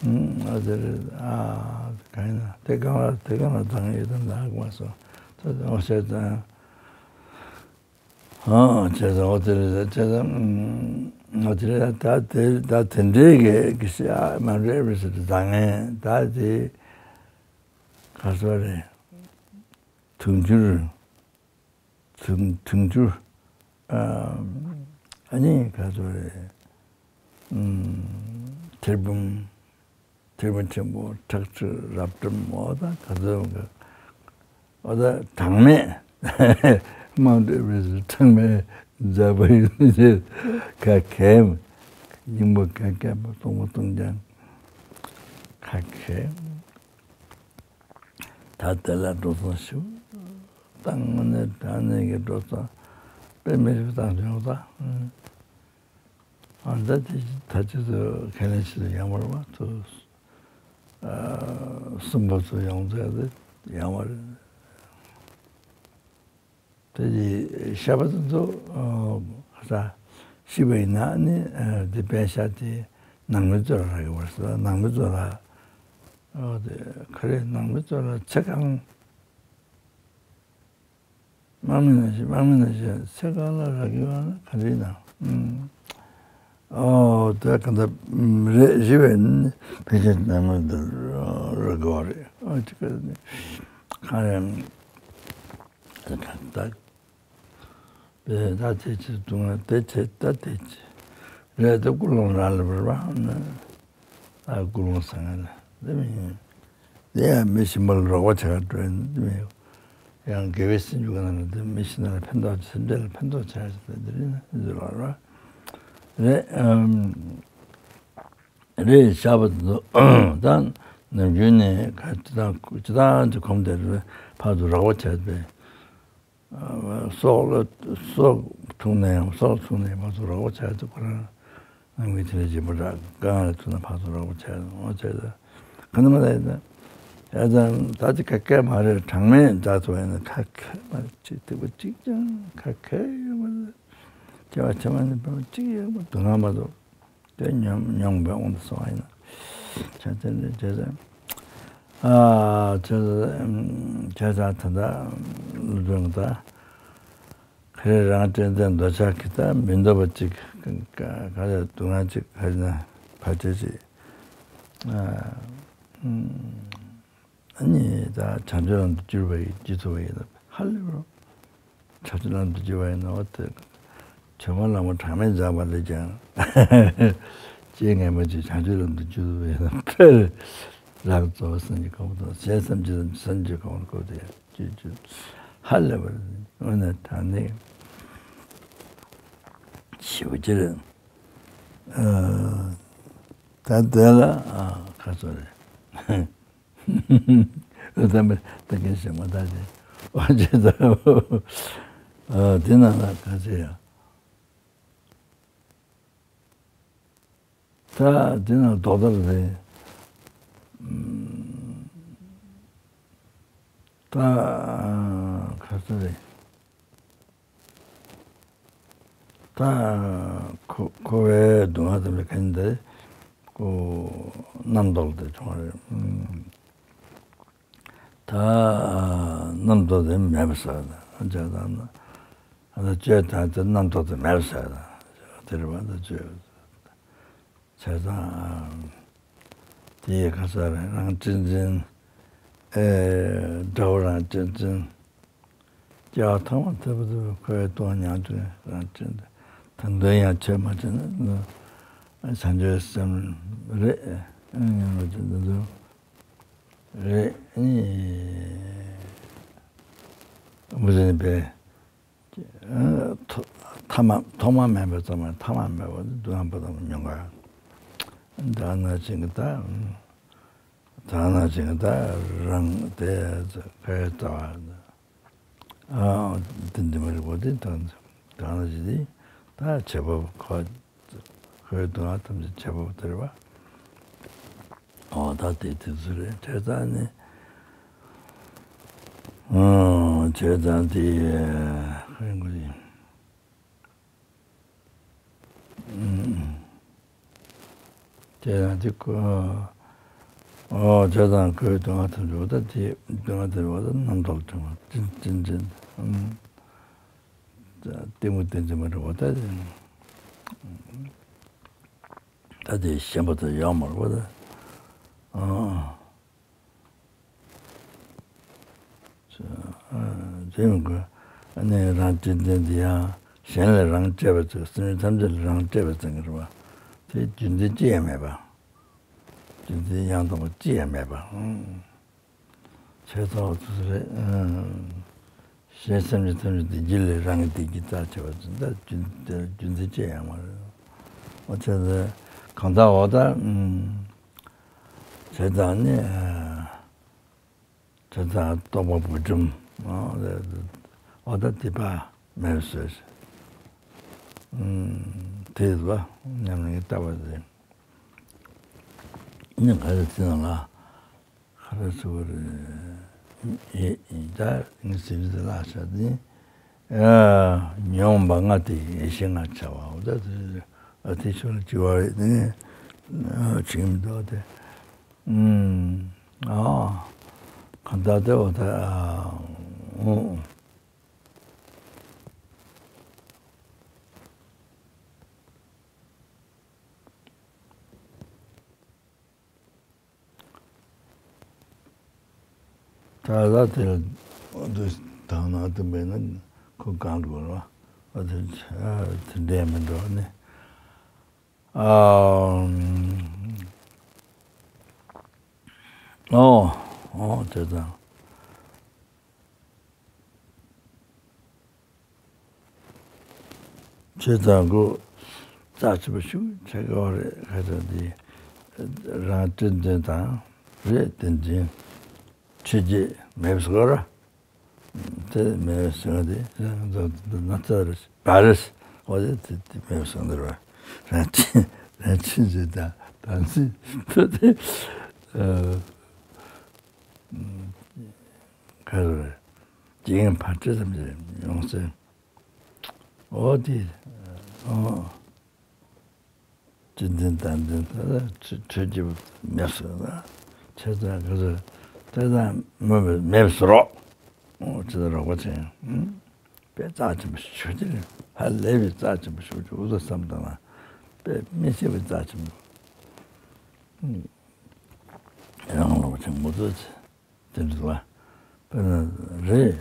མྱོང་། ཨ་དེ་རེད། ཨ་གང་ཡིན་ན་དེ་གང་ལ་དེ་གང་ལ་བཏང་ཡོད་དམ་ད་ཧ་གོ་མ་སོང་། ད་དེ་འོ་བྱས་ཙང་། ཨ་བྱས་ཙང་འོ་དེ་རེད། བྱས་ཙང་འོ་དེ་རེད། ད་དེ་ད་དེ་འདྲའི་གི་གི་ཤ་མ་འདྲ་བའི་ཟེར་དུ་བཏང་ངེས། ད་དེ་ག་སོ་རེད། དུང་ཕྱུར། དུང་དུང་ཕྱུར། ཨ་ཨ་ནི་ག་ཚོད་རེད། ཨུམ། ཐེར་འབུམ། ཐེར་འབུམ་ཆེན་པོ། ཁྲག་ཁྲིག་རབ་སྦྲམ། འོ་ད་ག་ཚོད་འོ་ད་གྲངས་མེད། མང་དྲགས་པས་གྲངས་མེད་འཛག་པ་ཡིན་ཟེར། ག་གེ་སྙིང་པོ་ག་གེ་མ་སྟོང་པ་སྟོང་རྐྱང་ག་གེ། ད་དེ་ལ་འགྲོ་སོང་ཞིག་བཏང་ནས་དྲང་ནས་ཀྱི་འགྲོ་སོང་དཔེ་མི་སྲིད་བཏང་བྱུང་ད། ཨ་ད་དེ་ད་ཅི་ཚོ་ཁས་ལེན་ཞིག་ཡང་བར་བ་ཚོ། ཨ་གསུམ་པ་ཚོ་ཡོང་ཚད་དེ་ཡང་བར། དེ་ཡི་ཤ་བ་དེ་ཚོ་ཨ་ས་ཤི་བ་ཡིན་ན་ནི་ཨ་དེ་པད་ཤག་དེ་ནང་མི་ཚོ་ལ་རག་གི་བར་ས། ནང་མི་ཚོ་ལ་ཨ་དེ་ག་རེ་ནང་མི་ཚོ་ལ་ཚེ་གང་དམག་མི་ནང་བཞིན་དམག་མི་ནང་བཞིན་ཚེ་གང་ལ་རག་གི་ཡོད་ན་ག་འདྲ་ཡིན་ན། ཨོ་དེ་ག་འདྲ་རེད། ཤི་བ་ཡིན་ན་ཕལ་ཆེར་ནང་མི་ཚོ་ལ་རག་གི་བ་རེད། ཨོ་དེ་ག་ནི་གང་ཡང་གང་ལྟར། པས་ད་དེ་ཚེ་སྡུག་བསྔལ་དེ་ཚེ་ད་དེ་ཚེ་རེད་དེ་ཀུན་སློང་རང་ལ་བར་བ་ན་ད་ཀུན་སློང་ཟེར་མཁན་ལ་དེ་མི་ཡིན། དེ་ཡང་མི་གཞན་པ་ལ་རོགས་པ་བྱ་ག་འགྲོ་ཡིན་དེ་མི་ཡོང་། ཡང་དགེ་བའི་སེམས་ཅུང་ག་ན་ལ་དེ་མི་གཞན་ལ་ཕན་ཐོགས་སེམས་ཅན་ལ་ཕན་ཐོགས་བྱ་ཞིག་དེ་འདི་རེད་ན་འདི་ལ་ར་རེད། ཨམ། རེད་ཤ་བ་དེ་ཚོ་ད་ནམ་རྒྱུན་ནས་ག་ཅི་དང་ཅི་དང་ཅི་གོམས་དེ་རེད་ཕར་ཚུར་རོགས་པ་བྱས་པས། སྲོག་ལ་སྲོག་འཐུང་ནའང་སྲོག་འཐུང་ནའང་ཕར་ཚུར་རོགས་པ་བྱས་ཏེ་ཁོ་རང་ནང་མི་དེ་ལ་སྦྱིན་པ་རག་གང་ལ་ཐུག་ན་ཕར་ཚུར་རོགས་པ་བྱས་འོ་བྱས་ཏེ་ག་ནི་མ་ལས་ན་ཡ་ཙང་ད་ཅི་ག་སྐད་མ་རེད། གྲངས་མེད་འཛག་ཐུབ་ཡིན་ན་ཁ་ཁ་མ་རེད། ཅི་ཐུབ་པ་གཅིག་ཀྱང་ཁ་ཁ་ཡོད་མ་རེད། སྐྱེ་བ་ཕྱི་མ་ནི་ཕན་པ་གཅིག་ཡོད་མ་སྡུག་བསྔལ་མ་གཏོགས། དེ་མྱོང་མྱོང་བའི་དབང་དུ་སོང་བ་ཡིན་ན། བྱས་ཙང་ནི་བྱས་ཙང་། ཨ་བྱས་ཙང་བྱས་ཙང་ད་ལྟ་ལུས་སྦྱོང་ད་ག་རེ་རང་གཅེས་འཛིན་འདོད་ཆགས་ཀྱི་ད་མི་འདོད་པ་ཅིག་ག་རེ་སྡུག་བསྔལ་ཅིག་ག་རེ་ན་བར་ཆད་ཅིག་ཨ། ཨ་ནི་ད་བྱང་ཆུབ་ལམ་དུ་བསྒྱུར་བ་ཡི་བསྒྱུར་ཐུབ་པ་ཡིན་ན་ཧ་ལས་པ། བྱང་ཆུབ་ལམ་དུ་བསྒྱུར་བ་ཡིན་ན་འོ་དེ་ཇོ་མོ་གླང་མ་གྲངས་མེད་འཛག་པ་ལས་ཀྱང་ལྕེ་ངན་པ་ཅིག་བྱང་ཆུབ་ལམ་དུ་བསྒྱུར་ཐུབ་པ་ཡིན་ན་དཔེར་རང་གཙོ་བོ་སེམས་ཀྱི་གོང་དུ་གཞན་སེམས་ཀྱི་སེམས་ཀྱི་གོང་དུ་བཀོད་དེ་ཅི་ཅི་ཧ་ལས་པ་རེད། འོ་ན་ད་ནི་ ཞེ་པོ་ཅིག་རེད། ཨ། ད་དེ་ལ་ཨ་ཁ་སོ་རེད། ཨ་ད་མི་ད་གིན་ཞེ་མ་ད་ཅེ་ཨོ་ཅེ་ད་ཨ་དེ་ནང་ལ་ཁ་ཅེ་ཡ། ད་དེ་ནང་རྡོག་རྡོག་རེད། ད་ཁ་སོ་རེད། ད་ཁོ་ཁོ་བའི་སྡུག་བསྔལ་དེ་ལ་གན་དེ་ཁོ་རྣམ་རྟོག་དེ་བྱུང་བ་རེད། ད་རྣམ་རྟོག་དེ་མེད་པ་ཟེར་ད་བྱས་ཙང་ན་ད་བཅོས་དང་དེ་རྣམ་རྟོག་དེ་མེད་པ་ཟེར་ད་དེ་རེད་བ། ད་བཅོས་བྱས་ཙང་དེ་ཡི་ཁ་ས་རེད། རང་གཅེས་འཛིན་ཨེ་དགྲ་བོ་རང་གཅེས་འཛིན། སྐྱེ་བ་ཐོག་མ་ཐོབ་པ་དེ་ཁོའི་སྟོང་ཉམས་ཀྱི་རང་བཞིན་དུ་ད་འདོད་ཡང་ཆོས་མ་བྱས་ན་བྱང་ཆུབ་སེམས་རེད་སྙམ་པ་དེ་འདི་ཚོ་རེད། མུ་ཟིན་པའི་ཐོག་མ་ཐོག་མ་མེད་པའི་ཚོགས་མ་ཐ་མ་མེད་པ་སྡུག་བསྔལ་པོ་དང་མྱོང་ག་ད་ན་ཅིག་ད་ད་ན་ཅིག་ད་རང་དེ་ཁོའི་ལྟ་བ། ཨ། དེ་འདི་མ་རེད་པ། དེ་དང་དང་ལ་ཞིག་དེ་ད་བྱེད་པ་ཁོ་ཁོའི་དོན་ཐམས་ཅད་བྱེད་པ་དེ་རེད་པ། ཨོ་ད་དེ་དེ་ཚོ་རེད། བྱས་ཙང་ནི་ཨོ་བྱས་ཙང་དེ་ཁོའི་མགོ་ཡིན། དེ་ཡང་དེ་ཁོ། ཨོ་བྱས་ཙང་ཁོའི་སྡུག་བསྔལ་ཐམས་ཅད་འོ་ད་དེ་སྡུག་བསྔལ་དེ་འོ་ད་རྣམ་རྟོག་ཅན་པ་ཏིང་ཏིང་ཏིང་། ལྟད་མོ་ཏིང་ཏིང་མ་རེད་འོ་ད་དེ། ད་དེ་ཞེན་པ་དེ་ཡོད་མ་རེད་འོ་ད། ཨོ། དེ་ཡང་དགོས། ཨ་ནི་རང་གཅེས་འཛིན་དེ་ཡང་གཞན་ལ་རང་གཅེས་པར་བརྩོན། སེམས་ཅན་ཐམས་ཅད་ལ་རང་གཅེས་པར་བརྩོན་གྱི་རེད་པ། དེ་རྒྱུ་མཚན་ཅི་ཡང་མེད་པ། རྒྱུ་མཚན་ཡང་དག་པ་ཅི་ཡང་མེད་པ། བྱས་ཙང་འོ་ཚོད་རེད། གཞན་སེམས་ཅན་ཐམས་ཅད་བདེ་སྐྱིད་ལ་རང་གི་བདེ་སྐྱིད་རྩ་ཆེ་བར་བརྩོན། ད་རྒྱུ་དེ་རྒྱུ་མཚན་ཅི་ཡང་མ་རེད། འོ་བྱས་ཙང་གང་ལྟར་འོ་ད་བྱས་ཙང་ནི། བྱས་ཙང་རྟོགས་པ་བུ་ཁྲིམས། འོ་ད་དེ་ཕར་མེད་པ་བཟོས། དེ་ལ་ཉམས་ལེན་ལྟ་བ་ཟེར། ནི་ག་རེ་ཟེར་ན་ལ་ག་རེ་ཟེར་བ་རེད། ད་ངས་ཟེར་རྒྱུ་དེ་ལ་ཤ་དེ། མྱོང་བ་ལྔ་སྟེ་ཡེ་ཤེས་ལྔ་བྱ་བ། འོ་ད་དེ་ཨ་དེ་ཆོས་ལ་སྐྱེ་བ་རེད། དེ་ནས་བྱེད་ཀྱི་མི་འདུག་སྟེ། ཨ། གང་ལྟར་དེ་འོ་ད་འོ། ད་ལྟ་དེ་འདུག་དང་ན་དུ་མེད་ན་ཁོ་གང་དགོས་ར། ཨ་དེ་དེ་འདྲས་མི་འགྲོ་ནི། ཨ། ཨོ། ཨོ་དེ་དང་། བྱས་ཙང་ཁོ་རྩ་ཆེན་པོ་ཞེ་པོ་ཆགས་ཀྱི་ཡོད་རེད། ཁ་སང་འདི་རང་སྤྲོད་འདོན་དང་རེད། དེ་འཛིན་ཆོས་བརྒྱད་མེད་པ་བཟོ་ར། དེ་མེད་པ་བཟོ་དེ་ན་ཚ་རེད་བ་རེད། འོ་དེ་དེ་དེ་མེད་པ་བཟོ་འདི་ར། རང་ཆེན་རང་ཆེན་ཟེར་དང་དང་ཚིག་ཐོ་དེ་ཨ། ག་རེ་རེད། རྐྱེན་ངན་བར་ཆད་ཙམ་ཞིག་ཡོང་སྲིད། འོ་དེ། ཨོ། ཅི་འཛིན་དང་འཛིན་ད་ཆོས་ཀྱི་མེད་སོང་ན། ཆེ་ཙང་ག་ཚོད་ལྟ་ཙང་མོས་པའི་མེད་པའི་སོ་རོགས། ཨོ་ཅི་ལ་རོགས་པ་བྱས་ཡང་། དཔེ་རྩ་ཆེན་པོ་ཞུ་རྒྱུ་རེད། ཧ་ལས་པའི་རྩ་ཆེན་པོ་ཞུ་རྒྱུ་འུ་ཚོ་བསམ་བཏང་ན་དཔེ་མི་སྲིད་པའི་རྩ་ཆེན་པོ། རང་ལོག་ཆེན་མོ་ཚོ་ཚེ། དེ་འདྲ་ལ། དཔེར་ན་རས།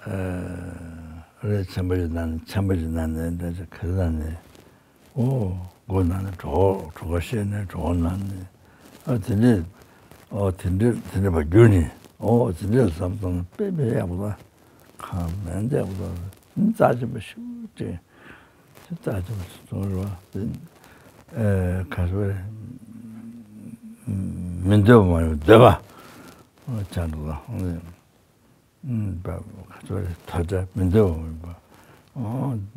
ཨ། རས་ཆེན་པོ་ཞིག་གནང་ནས་ཆེན་པོ་ཞིག་གནང་ནས་འདྲ་ཅིག་ག་རེ་གནང་ནས། ཨོ། སྒོ་ནང་ནས་གྲོགས་གྲོགས་ཁ་བཤད་ནས་གྲོགས་གནང་ནས། ཨ་དེ་འདྲས། ཨོ་དེ་འདྲས་དེ་འདྲས་པ་བརྒྱུད་ནས། ཨོ་དེ་འདྲས་ལ་བསམ་བཏང་ན་དཔེ་མི་ཡག་པོ་དང་། གང་མིན་ཡག་པོ་དང་། རྩ་ཆེན་པོ་ཞེ་པོ་ཅིག་ད་ཅི་མ་གསུངས་རོགས། ཨེ་ག་སོ་རེད། མི་འདོད་པ་མ་ཡིན་པ་འདོད་པ། ཅང་འདུག་ལ། ག་སོ་རེད། དོ་ཅག་མི་འདོད་པ་མ་ཡིན་པ།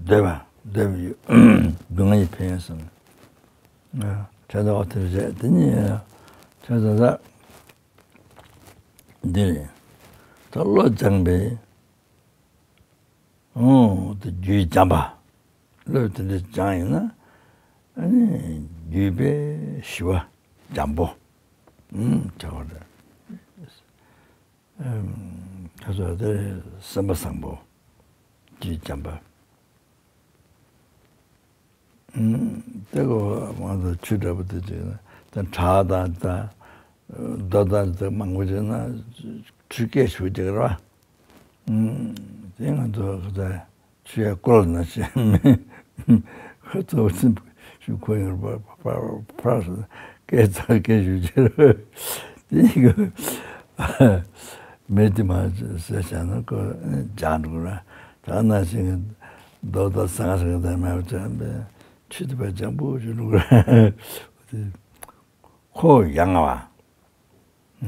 འདོད་པ་འདོད་པ་ཡོད། སྡུག་བསྔལ་གྱི་ཕན་ཡོན་སོང་། ཨ་བྲལ་ཏེ་འོ་དེ་བྱས་དེ་ནི་ཡང་བྲལ་ཏེ་ད་འདི་རེད། ད་བློ་སྦྱངས་པས། ཨོ་དེ་རྒྱུད་འཇམ་པ། བློ་དེ་འདྲ་སྦྱངས་ཡིན་ན་ཨ་ནི་རྒྱུད་པའི་ཞི་བ་འཇམ་པོ། ཨུམ་བྱ་བ་རེད། ཨུམ་ཁ་སོ་དེ་སེམས་པ་བཟང་པོ། རྒྱུད་འཇམ་པ། ཨུམ་དེ་གོ་ང་ཚོ་ཆུ་འདྲ་པོ་དེ་བྱས་ན་དེ་བྲག་དང་དང་རྡོ་དང་དེ་མང་པོ་བྱས་ན་ཆུ་སྐད་ཤུགས་རྒྱག་ར། ཨུམ་དེ་ང་ཚོ་ཁ་ཚ་ཆུ་ཡ་བསྐོལ་ན་ཤེས་མེད། ཁ་ཚ་བ་ཚིམ་ཤུགས་ཁོ་ཡོད་པ་ཕར་ཕར་སྐད་ཚ་སྐད་ཤུགས་རྒྱག་ར། དེ་གི་མེ་དེ་མ་ཟེར་བྱས་ན་ཁོ་འཇག་འགྲོ་ར། ད་ན་ཤིང་རྡོ་དང་ཟངས་རིང་དང་མེད་པ་ཅན་པས་ཆུ་དེ་པ་ལྗང་བུ་ཞིག་འགྲོ་གི་རེད། ཁོ་ཡངས་བ་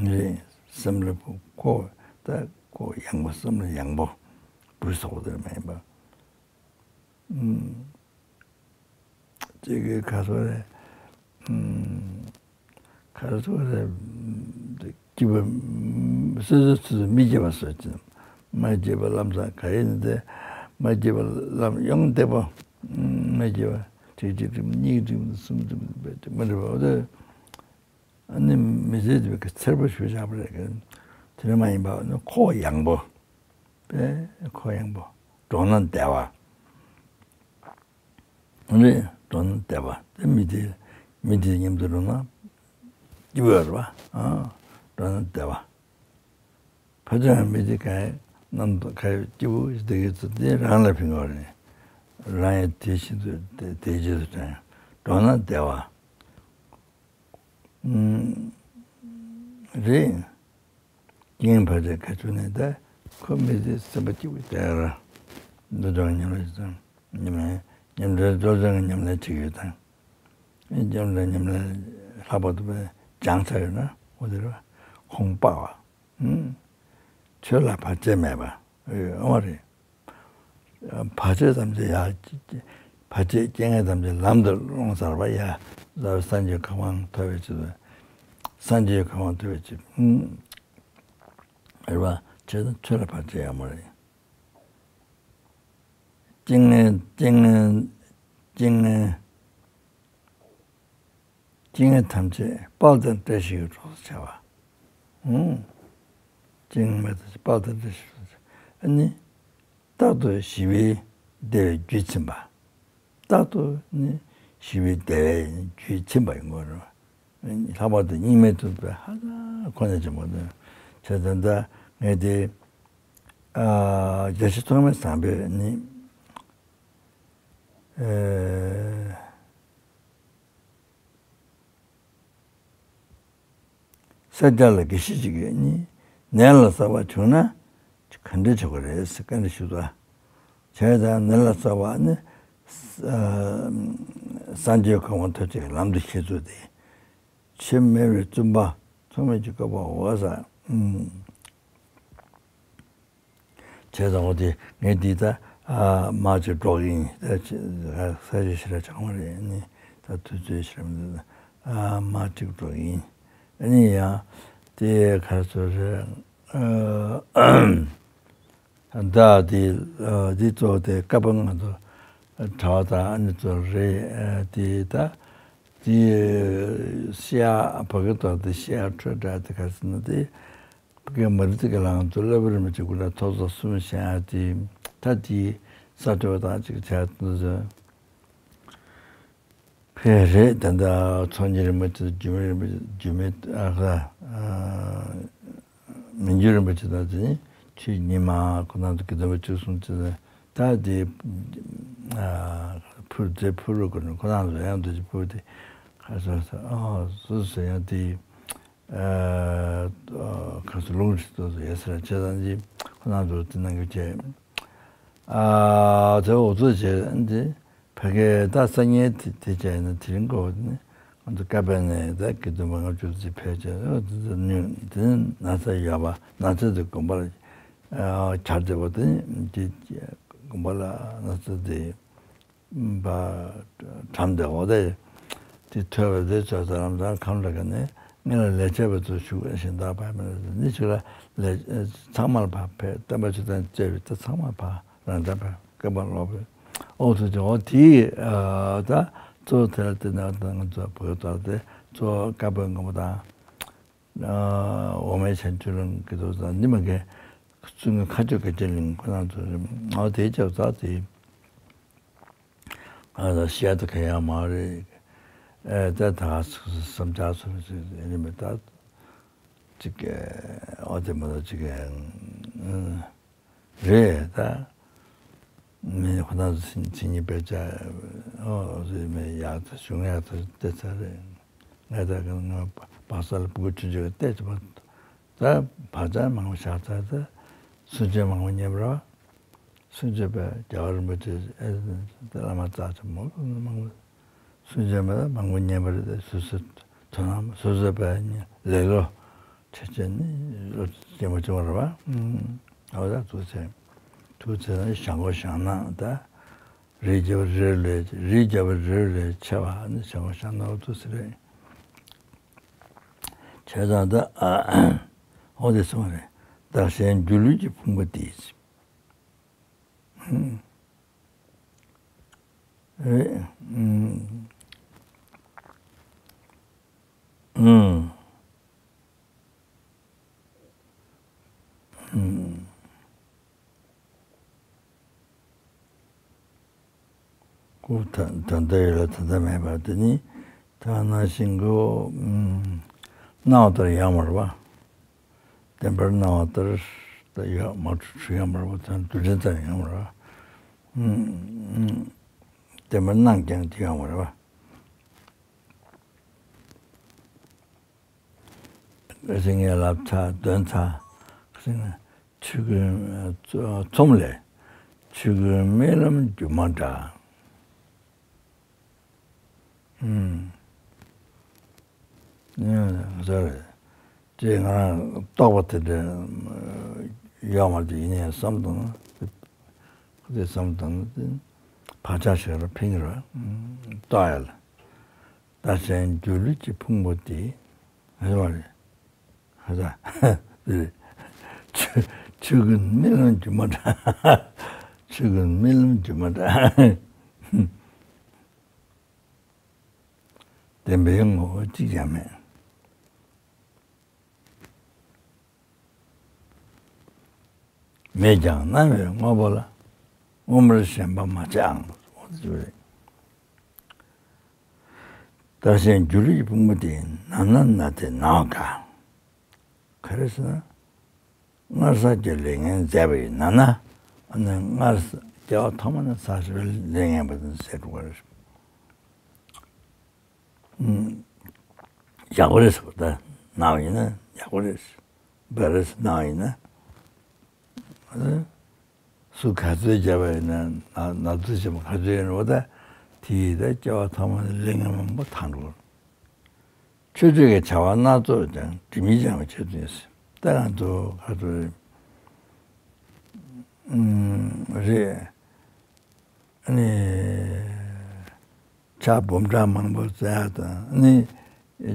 རེད། སེམས་ལ་ཁོ་ད་ཁོ་ཡངས་པ་སེམས་ལ་ཡངས་པོ་སྦྲུལ་ཟེར་བ་དེ་མ་ཡིན་པ། ཅིག་གི་ག་སོ་རེད། ཨུམ། ག་སོ་རེད། སྐྱིད་པ། སོ་སོ་སོ་སོ་མི་སྐྱིད་པ་བཟོ་ཅིག་མ་སྐྱིད་པ་ལམ་སང་ག་ཡིན་ཏེ། མ་སྐྱིད་པ་ལམ་ཡོང་བདེ་པོ། མ་སྐྱིད་པ་དྲུག་གཅིག་གྲིམ་གཉིས་གྲིམ་གསུམ་གྲིམ་མ་འགྲིག་པ་འོ་དེ། ཨ་ནི་མི་ཚེ་འདི་གི་ཚེར་པོ་ཞུ་བཞག་པ་རེད། དེ་འདྲ་མ་ཡིན་པ་ནི་ཁོག་ཡངས་པོ། དཔེ་ཁོག་ཡངས་པོ། འགྲོགས་ན་བདེ་བ། རེད། འགྲོགས་ན་བདེ་བ། དེ་མི་དེ་མི་དེ་མཉམ་དུ་འགྲོགས་ན་སྐྱིད་པོ་ཡོད་རེད་པ། ཨ་འགྲོགས་ན་བདེ་བ། ཕ་ཚོའི་མི་དེ་ག་རྣམ་དག་ག་སྐྱིད་པོ་བསྡད་ཀྱི་ཚུལ་དེ་རང་ལ་ཕན་གྱི་རེད། རང་ཡང་དེ་བཞིན་དུ་དེ་དེ་རྗེས་སུ་དྲན། འགྲོགས་ན་བདེ་བ། ཨུམ། རེད། རྐྱེན་བར་ཆད་ག་བྱུང་ནས་ད་ཁོ་མི་ཚེ་སེམས་པ་སྐྱིད་པོ་བསྡད་ར། འདི་འདྲ་མཉམ་ལས་ཅིག་དང་མཉམ་ལས་མཉམ་འབྲེལ་སློབ་སྦྱོང་གི་མཉམ་ལས་བྱེད་ཀྱི་ཡོད་དང་། མཉམ་འབྲེལ་མཉམ་ལས་ལྷག་པར་དུ་སྦྱངས་ཚར་ཡོད་ན་འོ་དེ་རེད་པ། ཁོང་སྤགས་པ། ཨུམ། ཆོས་ལ་བར་ཆད་མེད་པ། ཨེ་འོ་རེད། བར་ཆད་ཐམས་ཅད་ཡ། བར་ཆད་རྐྱེན་ངན་ཐམས་ཅད་ལམ་དུ་སློང་ཚར་བ་ཡ། ལ་སངས་རྒྱས་གོ་འཕང་ཐོབ་པའི་ཆེད་དུ། སངས་རྒྱས་གོ་འཕང་ཐོབ་པའི་ཆེད་དུ། ཨུམ། རེད་པ། ཆོས་དང་ཆོས་ལ་བར་ཆད་ཡོད་མ་རེད། རྐྱེན་ངན་རྐྱེན་ངན་རྐྱེན་ངན། རྐྱེན་ངན་ཐམས་ཅད་དཔལ་དང་བཀྲ་ཤིས་ཀྱི་གྲོགས་སུ་བྱ་བ། ཨུམ། རྐྱེན་ངན་ཐམས་ཅད་དཔལ་དང་བཀྲ་ཤིས་ཀྱི་གྲོགས་སུ། ཨ་ནི། རྟག་ཏུ་ཞི་བའི་བདེ་བའི་རྒྱུས་ཆེན་པ། རྟག་ཏུ་ནི་ཞི་བའི་བདེ་བའི་རྒྱུས་ཆེན་པ་ཡིན་དགོས་རེད། ལྷག་པར་དུ་སྙིགས་མའི་དུས་སུ་ཧ་ཅང་ཁོ་ན་ཆེན་པོ་འདུག་བྱས་ཙང་ད་ངས་དེ། ཨ་རྒྱལ་སྲས་ཐོགས་མེད་བཟང་པོས་ནི། ཨེ། སེར་སྐྱ་ལ་དགེ་བཤེས་གཅིག་གིས་ནི་ནད་ལ་སོགས་པ་བྱུང་ན་ག་འདྲ་བྱེད་དགོས་རེད་ཟེར་བཀའ་འདྲི་ཞུས་ཏོ། བྱས་ཙང་ནད་ལ་སོགས་པ་ནི་ས་སངས་རྒྱས་གོ་འཕང་ཐོབ་བྱེད་ཀྱི་ལམ་དུ་ཤེས་ཚུལ་དེ། ཕྱི་མེ་རུའི་བཙུན་པ་ཐོགས་མེད་ཀྱི་བཀོད་པ་འོད་གསལ། བྱས་ཙང་འོ་དེ་ངས་འདི་ལྟ་མར་ཅིག་སྒྲོག་གི་ཡིན། ད་ཅི་ས་ཆ་ཞེ་དྲག་ཆགས་མ་རེད། ནི་ད་དུས་ཚོད་ཞེ་དྲག་མི་འདུག་མར་ཅིག་སྒྲོག་གི་ཡིན། ཨ་ནི་ཡང་དེ་ག་རེ་ཟེར་རེད། ད་དེ་འདི་གཙོ་བོ་དེ་བཀའ་པོད་ང་ཚོ་གྲྭ་པ་དང་ཨ་ནི་ཚོ་རེད། དེ་ད་དེ་ཤེས་ཡག་བོད་སྐད་ཐོག་དེ་ཤེས་ཡག་འཕྲོད་འདྲ་དེ་ག་རེ་ཟེར་ན་དེ། ཕ་གི་མ་རི་ཙི་གི་ལང་ཚོ་སློབ་དཔོན་རིན་པོ་ཆེ་སྐུ་ཕྲེང་ཐོག་བརྩེགས་གསུམ་བཞེངས་ཡ་དེ། ད་དེའི་ས་སྤྲོ་དང་གཅིག་བྱས་ཚུལ་ཚོ། ཕེ་རེད། ད་ལྟ་ཚོགས་གཉིས་རིན་པོ་ཆེ་དང་འགྱུར་མེད་རིན་པོ་ཆེ། འགྱུར་མེད་ཨ་ཁ་མི་འགྱུར་རིན་པོ་ཆེ་དང་དེ་ནི་ཆོས་ཉི་མ་ཁོ་རང་ཚོ་དགེ་འདུན་པ་བཅུ་གསུམ་བཅས་ད་དེ་ཕུར་རྫས་ཕུར་རུ་ཀུན་ཁོ་རང་ཚོ་ཡང་དུ་ཅི་ཕུར་དེ་ཁ་སོ་སོ་ཨ་སོ་སོ་ཡང་དེ། ཁ་སུ་ལུང་ཁྲི་ཏོ་ཡོད་ས་ར་ཆེ་ཙང་གི་ཁོ་རང་ཚོར་དེ་གནང་རྒྱུ་བྱས། ཨ་དེ་འོ་ཚོད་བྱས་འདི་ཕ་ ཕ་གིར་ད་སང་ཉིན་དེ་དེ་བྱས་ན་དེ་རིང་གོ་ནི་ང་ཚོ་ཀ་པ་ནས་ད་དགེ་འདུན་པ་ལྔ་བཅུ་ཙམ་ཕེབས་བྱས་ཨོ་དེ་ཚོ་ནུས་དེ་ནི་ན་ཚ་ཡོད་པ་ན་ཚ་དེ་དགོན་པ་ལ་ཨ་གྱར་བསྡད་པ་དེ་ནི་དེ་དགོན་པ་ལ་ན་ཚ་དེ་པ་གྲམ་བསྡད་འོ་དེ་དེ་ཐོས་པ་དེ་ཚོ་ས་ལམ་སང་ཁམས་ལ་ག་ནས་ངེད་ལ་ལས་བྱེད་པ་ཚོ་ཞུགས་གཞན་དག་ཕ་མ་ནི་ཅིག་ལ་ལས་ཚང་མར་ཕ་ཕེབས་བསྟན་པ་ཆོས་དང་བཅས་པའི་ད་ཚང་མར་ཕ་རང་འདྲ་ཕ་སྐད་པ་ལོག་པའི་ཨོ་ཐུགས་རྗེ་ཨོ་དེའི་ད་གཙོ་བོ་དེ་ལ་བརྟེན་ནས་ད་ང་ཚོ་བོད་དོར་ཏེ་གཙོ་བོ་བཀའ་པོད་སྔོན་པོ་དང་འོ་མའི་ཆན་ཆུ་རང་གི་དོ་དང་ཉི་མ་འགའི་ཚུལ་ངན་ཁ་གཅོད་ག་ཅན་ལིང་ཁོ་རང་ཚོ་ཨོ་དེའི་ལྕགས་ཚ་དེ་ཨ་ད་བཤད་ད་ག་ཡང་མ་རེད་ཨེ་ད་ད་བསམ་འཆར་ཚོ་ཡིན་མེད་ད་ཅིག་ཨོ་དེ་མ་ད་ཅིག་རེད་ད། མི་ཁོ་ན་ཚོ་མཚན་ཉིད་དཔེ་ཆ་ཨོ་རེད་མེད་ཡག་ཚ་གཞུང་ཡག་ཚ་བལྟས་ཚར་རེད། ངས་ད་ག་ང་བག་ས་ལ་སྤུ་གུ་ཆུང་ཆུང་བལྟས་ཚར་བ་ད་བག་ཆགས་མང་པོ་བཞག་ཚར་ད་སུན་ཆད་མང་པོ་ཉེ་བར་བ། སུན་ཆད་པས་རྒྱལ་བ་རིན་པོ་ཆེ་ཨེ་བླ་མ་རྩ་ཆེན་མོ་མང་པོ། སུན་ཆད་མེད་ན་མང་པོ་ཉན་པ་རེད་དེ་སོ་སོའི་དོ་སྣང་སོ་སོའི་པའི་ལེ་ལོ་ཆེ་ཆེ་ནི་རོ་སྐྱེ་མ་བྱུང་བ་རེད་བ། ཨ་བ་ད་ཐུགས་ཆེ་ཐུགས་ཆེ་ན་ཞང་གོ་ཞང་ནང་ད་རིགས་རྒྱབ་རེ་ལས་རིགས་རྒྱབ་རེ་ལས་ཆེ་བ་ནི་ཞང་གོ་ཞང་ནང་ཐུགས་ཆེ་རེད། བྱས་ཙང་ད་ཨ་ཧོ་དེ་སོང་རེད། བདག་གཞན་སྒྱུ་ལུས་ཀྱི་ཕུང་པོ་འདི། ཁོ་ད་ད་ལྟ་ཡོད་ལ་ད་ལྟ་མེད་པ་དེ་ནི་ད་ནང་བཞིན་གོ་སྣང་བ་ལྟར་ཡོད་མ་རེད་པ། བདེན་པར་སྣང་བ་ལྟར་ད་ཡོད་མ་གྲུབ་ཡོད་མ་རེད་པ། ད་རྡུལ་ཕྲན་ཙམ་ཡོད་མ་རེད་པ། བདེན་པར་སྣང་ཀྱང་དེ་ཡོད་མ་རེད་པ། ཁ་སང་ངས་ལབ་ཚར་འདོན་ཚར་ཁ་སང་ཆོས་ཀུན་ཚོམ་ལས་ཆོས་ཀུན་རྨི་ལམ་སྒྱུ་མ་འདྲ། ཨུམ། ཡང་ཟེར་རེད། ཅེས་ང་རང་རྟོག་པ་དེ་འདྲ་ཡོད་མ་རེད་ཡིན་ནའི་བསམ་དང་ཁོ་དེ་བསམ་དང་བག་ཆགས་ཤིག་ལ་ཕིང་ར་རྟོག་ཡ་ལ། བདག་གཞན་སྒྱུ་ལུས་ཀྱི་ཕུང་པོ་དེ། ཧ་ཅང་རེད། ཧ་ཅང་རེད། ཆོས་ཆོས་ཀུན་རྨི་ལམ་སྒྱུ་མ་འདྲ། ཆོས་ཀུན་རྨི་ལམ་སྒྱུ་མ་འདྲ། བདེན་པའི་ངོ་བོ་གཅིག་ཀྱང་མེད། མེད་ཀྱང་སྣང་བའི་དངོས་པོ་ལ། དངོས་པོར་ཞེན་པ་མ་བྱེད་ཨང་། འོ་དེ་རེད། བདག་གཞན་སྒྱུ་ལུས་ཀྱི་ཕུང་པོ་དེ། ན་ན་ན་སྟེ་ན་བ་དགའ། ག་རེ་ཟེར་ན། སྔར་བསགས་ཀྱི་ལས་ངན་མཛད་པ་ཡིན་ན་ན། ཨ་ནི་སྔར་སྐྱེ་བ་ཐོག་མ་ནས་བསགས་བཞག་པའི་ལས་ངན་པ་དེ་ཟད་འགྲོ་གི་རེད། ཡག་པོ་རེད་ཟེར་བ་ད་ནང་ཡིན་ན་ཡག་པོ་རེད། བ་རེད་ནང་ཡིན་ན། སུ་ག་ཚོད་བརྒྱབ་པ་ཡིན་ན་ན་ཚོད་བྱེད་པ་ག་ཚོད་ཡིན་རུང་ད་དེ་ཡིས་ད་སྐྱེ་བ་ཐོག་མ་ནས་ལས་ངན་མང་པོ་ཐང་འགྲོ། ཆོས་སྤྱོད་ཀྱི་བྱ་བ་སྣ་ཚོགས་ཀྱང་སྒྲིབ་གཉིས་སྦྱང་བའི་ཆེད་དུ་ཡིན་ཟེར། ད་ང་ཚོ་ག་ཚོད་རེད། ཨ་ནི། ཕྱག་འབུམ་ཕྲག་མང་པོ་བཙལ་ཡག་དང་ནི།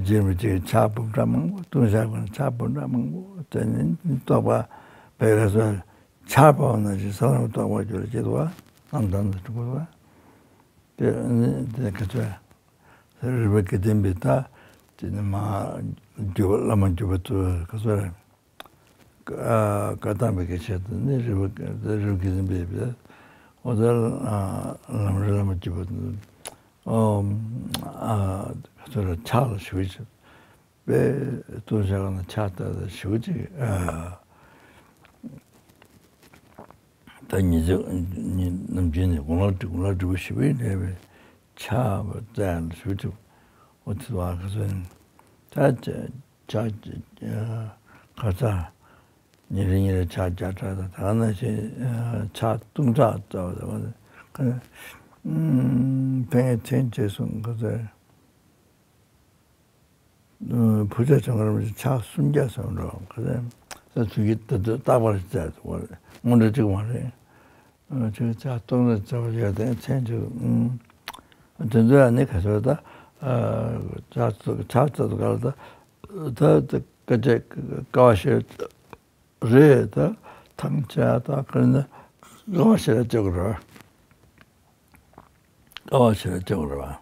རྗེ་རིན་པོ་ཆེས་ཕྱག་འབུམ་ཕྲག་མང་པོ་བཏུང་བཞག་པ་ནི་ཕྱག་འབུམ་ཕྲག་མང་པོ་བཙལ་ནས་རྟོགས་པ་བས་ལ་སོགས་ཕྱག་འབུམ་ནང་བཞིན་ས་ལམ་རྟོགས་པར་གྱུར་ཅེས་པ་རྣམ་ཐར་ནང་དུ་འཁོད་པ། དེ་ནི་དེ་ག་ཚོད་རིག་པ་དགེ་ལྡན་པའི་ད་དེ་ནི་མ་འགྱུར་བ་བླ་མ་འགྱུར་བ་ཚོ་ག་ཚོད་རེད། བཀའ་བཀའ་གདམས་པའི་སྐད་ཆ་དེ་ནི་རིག་པ་རིག་པ་དགེ་ལྡན་པའི་འོ་ད་ལམ་རིམ་བླ་མ་བརྒྱུད་པ་ཨོ་ཨ་ག་ཚོད་ར་ཕྱག་ལ་ཞུ་ཅིག་པས་ལྟུང་བཤགས་ན་ཕྱག་ལྟ་ཞུ་ཅིག་ཨ་ད་ཉི་ཚེ་ཉི་ནམ་རྒྱུན་ནས་དགུང་ལོ་དགུང་ལོ་དྲུག་པ་བཞི་པའི་འབྲས་བུའི་ཕྱག་བཙལ་ལ་ཞུ་ཅིག་ཨོ་ཐི་བ་ག་ཚོད་ནི་ད་ཕྱག་ཁ་ཚ། ཉིན་རེ་ཉིན་རེ་ཕྱག་བརྒྱ་ཕྲག་དང་ད་ག་ནང་བཞིན་ཕྱག་སྟོང་ཕྲག་བཙལ་བ་དང་། ཨུམ། ཕན་ཡོན་ཐེངས་བྱས་སོང་ག་ཚོད། ཨུམ། ཕུ་ཆ་བྱང་གར་མི་ཕྱག་སུམ་བརྒྱ་སོང་འགྲོ་ག་ཚོད། ས་ཚུགས་ཀྱི་ད་དུ་རྟག་པར་བྱས་སོང་བ་རེད། སྔོན་འགྲོ་གཅིག་མ་རེད། ཨ། ཅིག་ཕྱག་སྟོང་ལ་བྱ་བ་ཡོད་དེ་མཚན་ཅིག་ཨུམ། དེ་ཚོ་ཡང་ནི་ག་ཚོད་ད། ཨ། ཕྱག་ཕྱག་ཚར་དུས་ག་ལ་ད། ད་ད་སྐད་ཆ་དཀའ་བ་ཞེ་རེད་ད། ཐང་ཆད་ད་ཁ་ན་དཀའ་བ་ཞེ་དྲག་སྤྱོད་དགོས་རེད། དཀའ་བ་ཞེ་དྲག་སྤྱོད་དགོས་རེད་བ།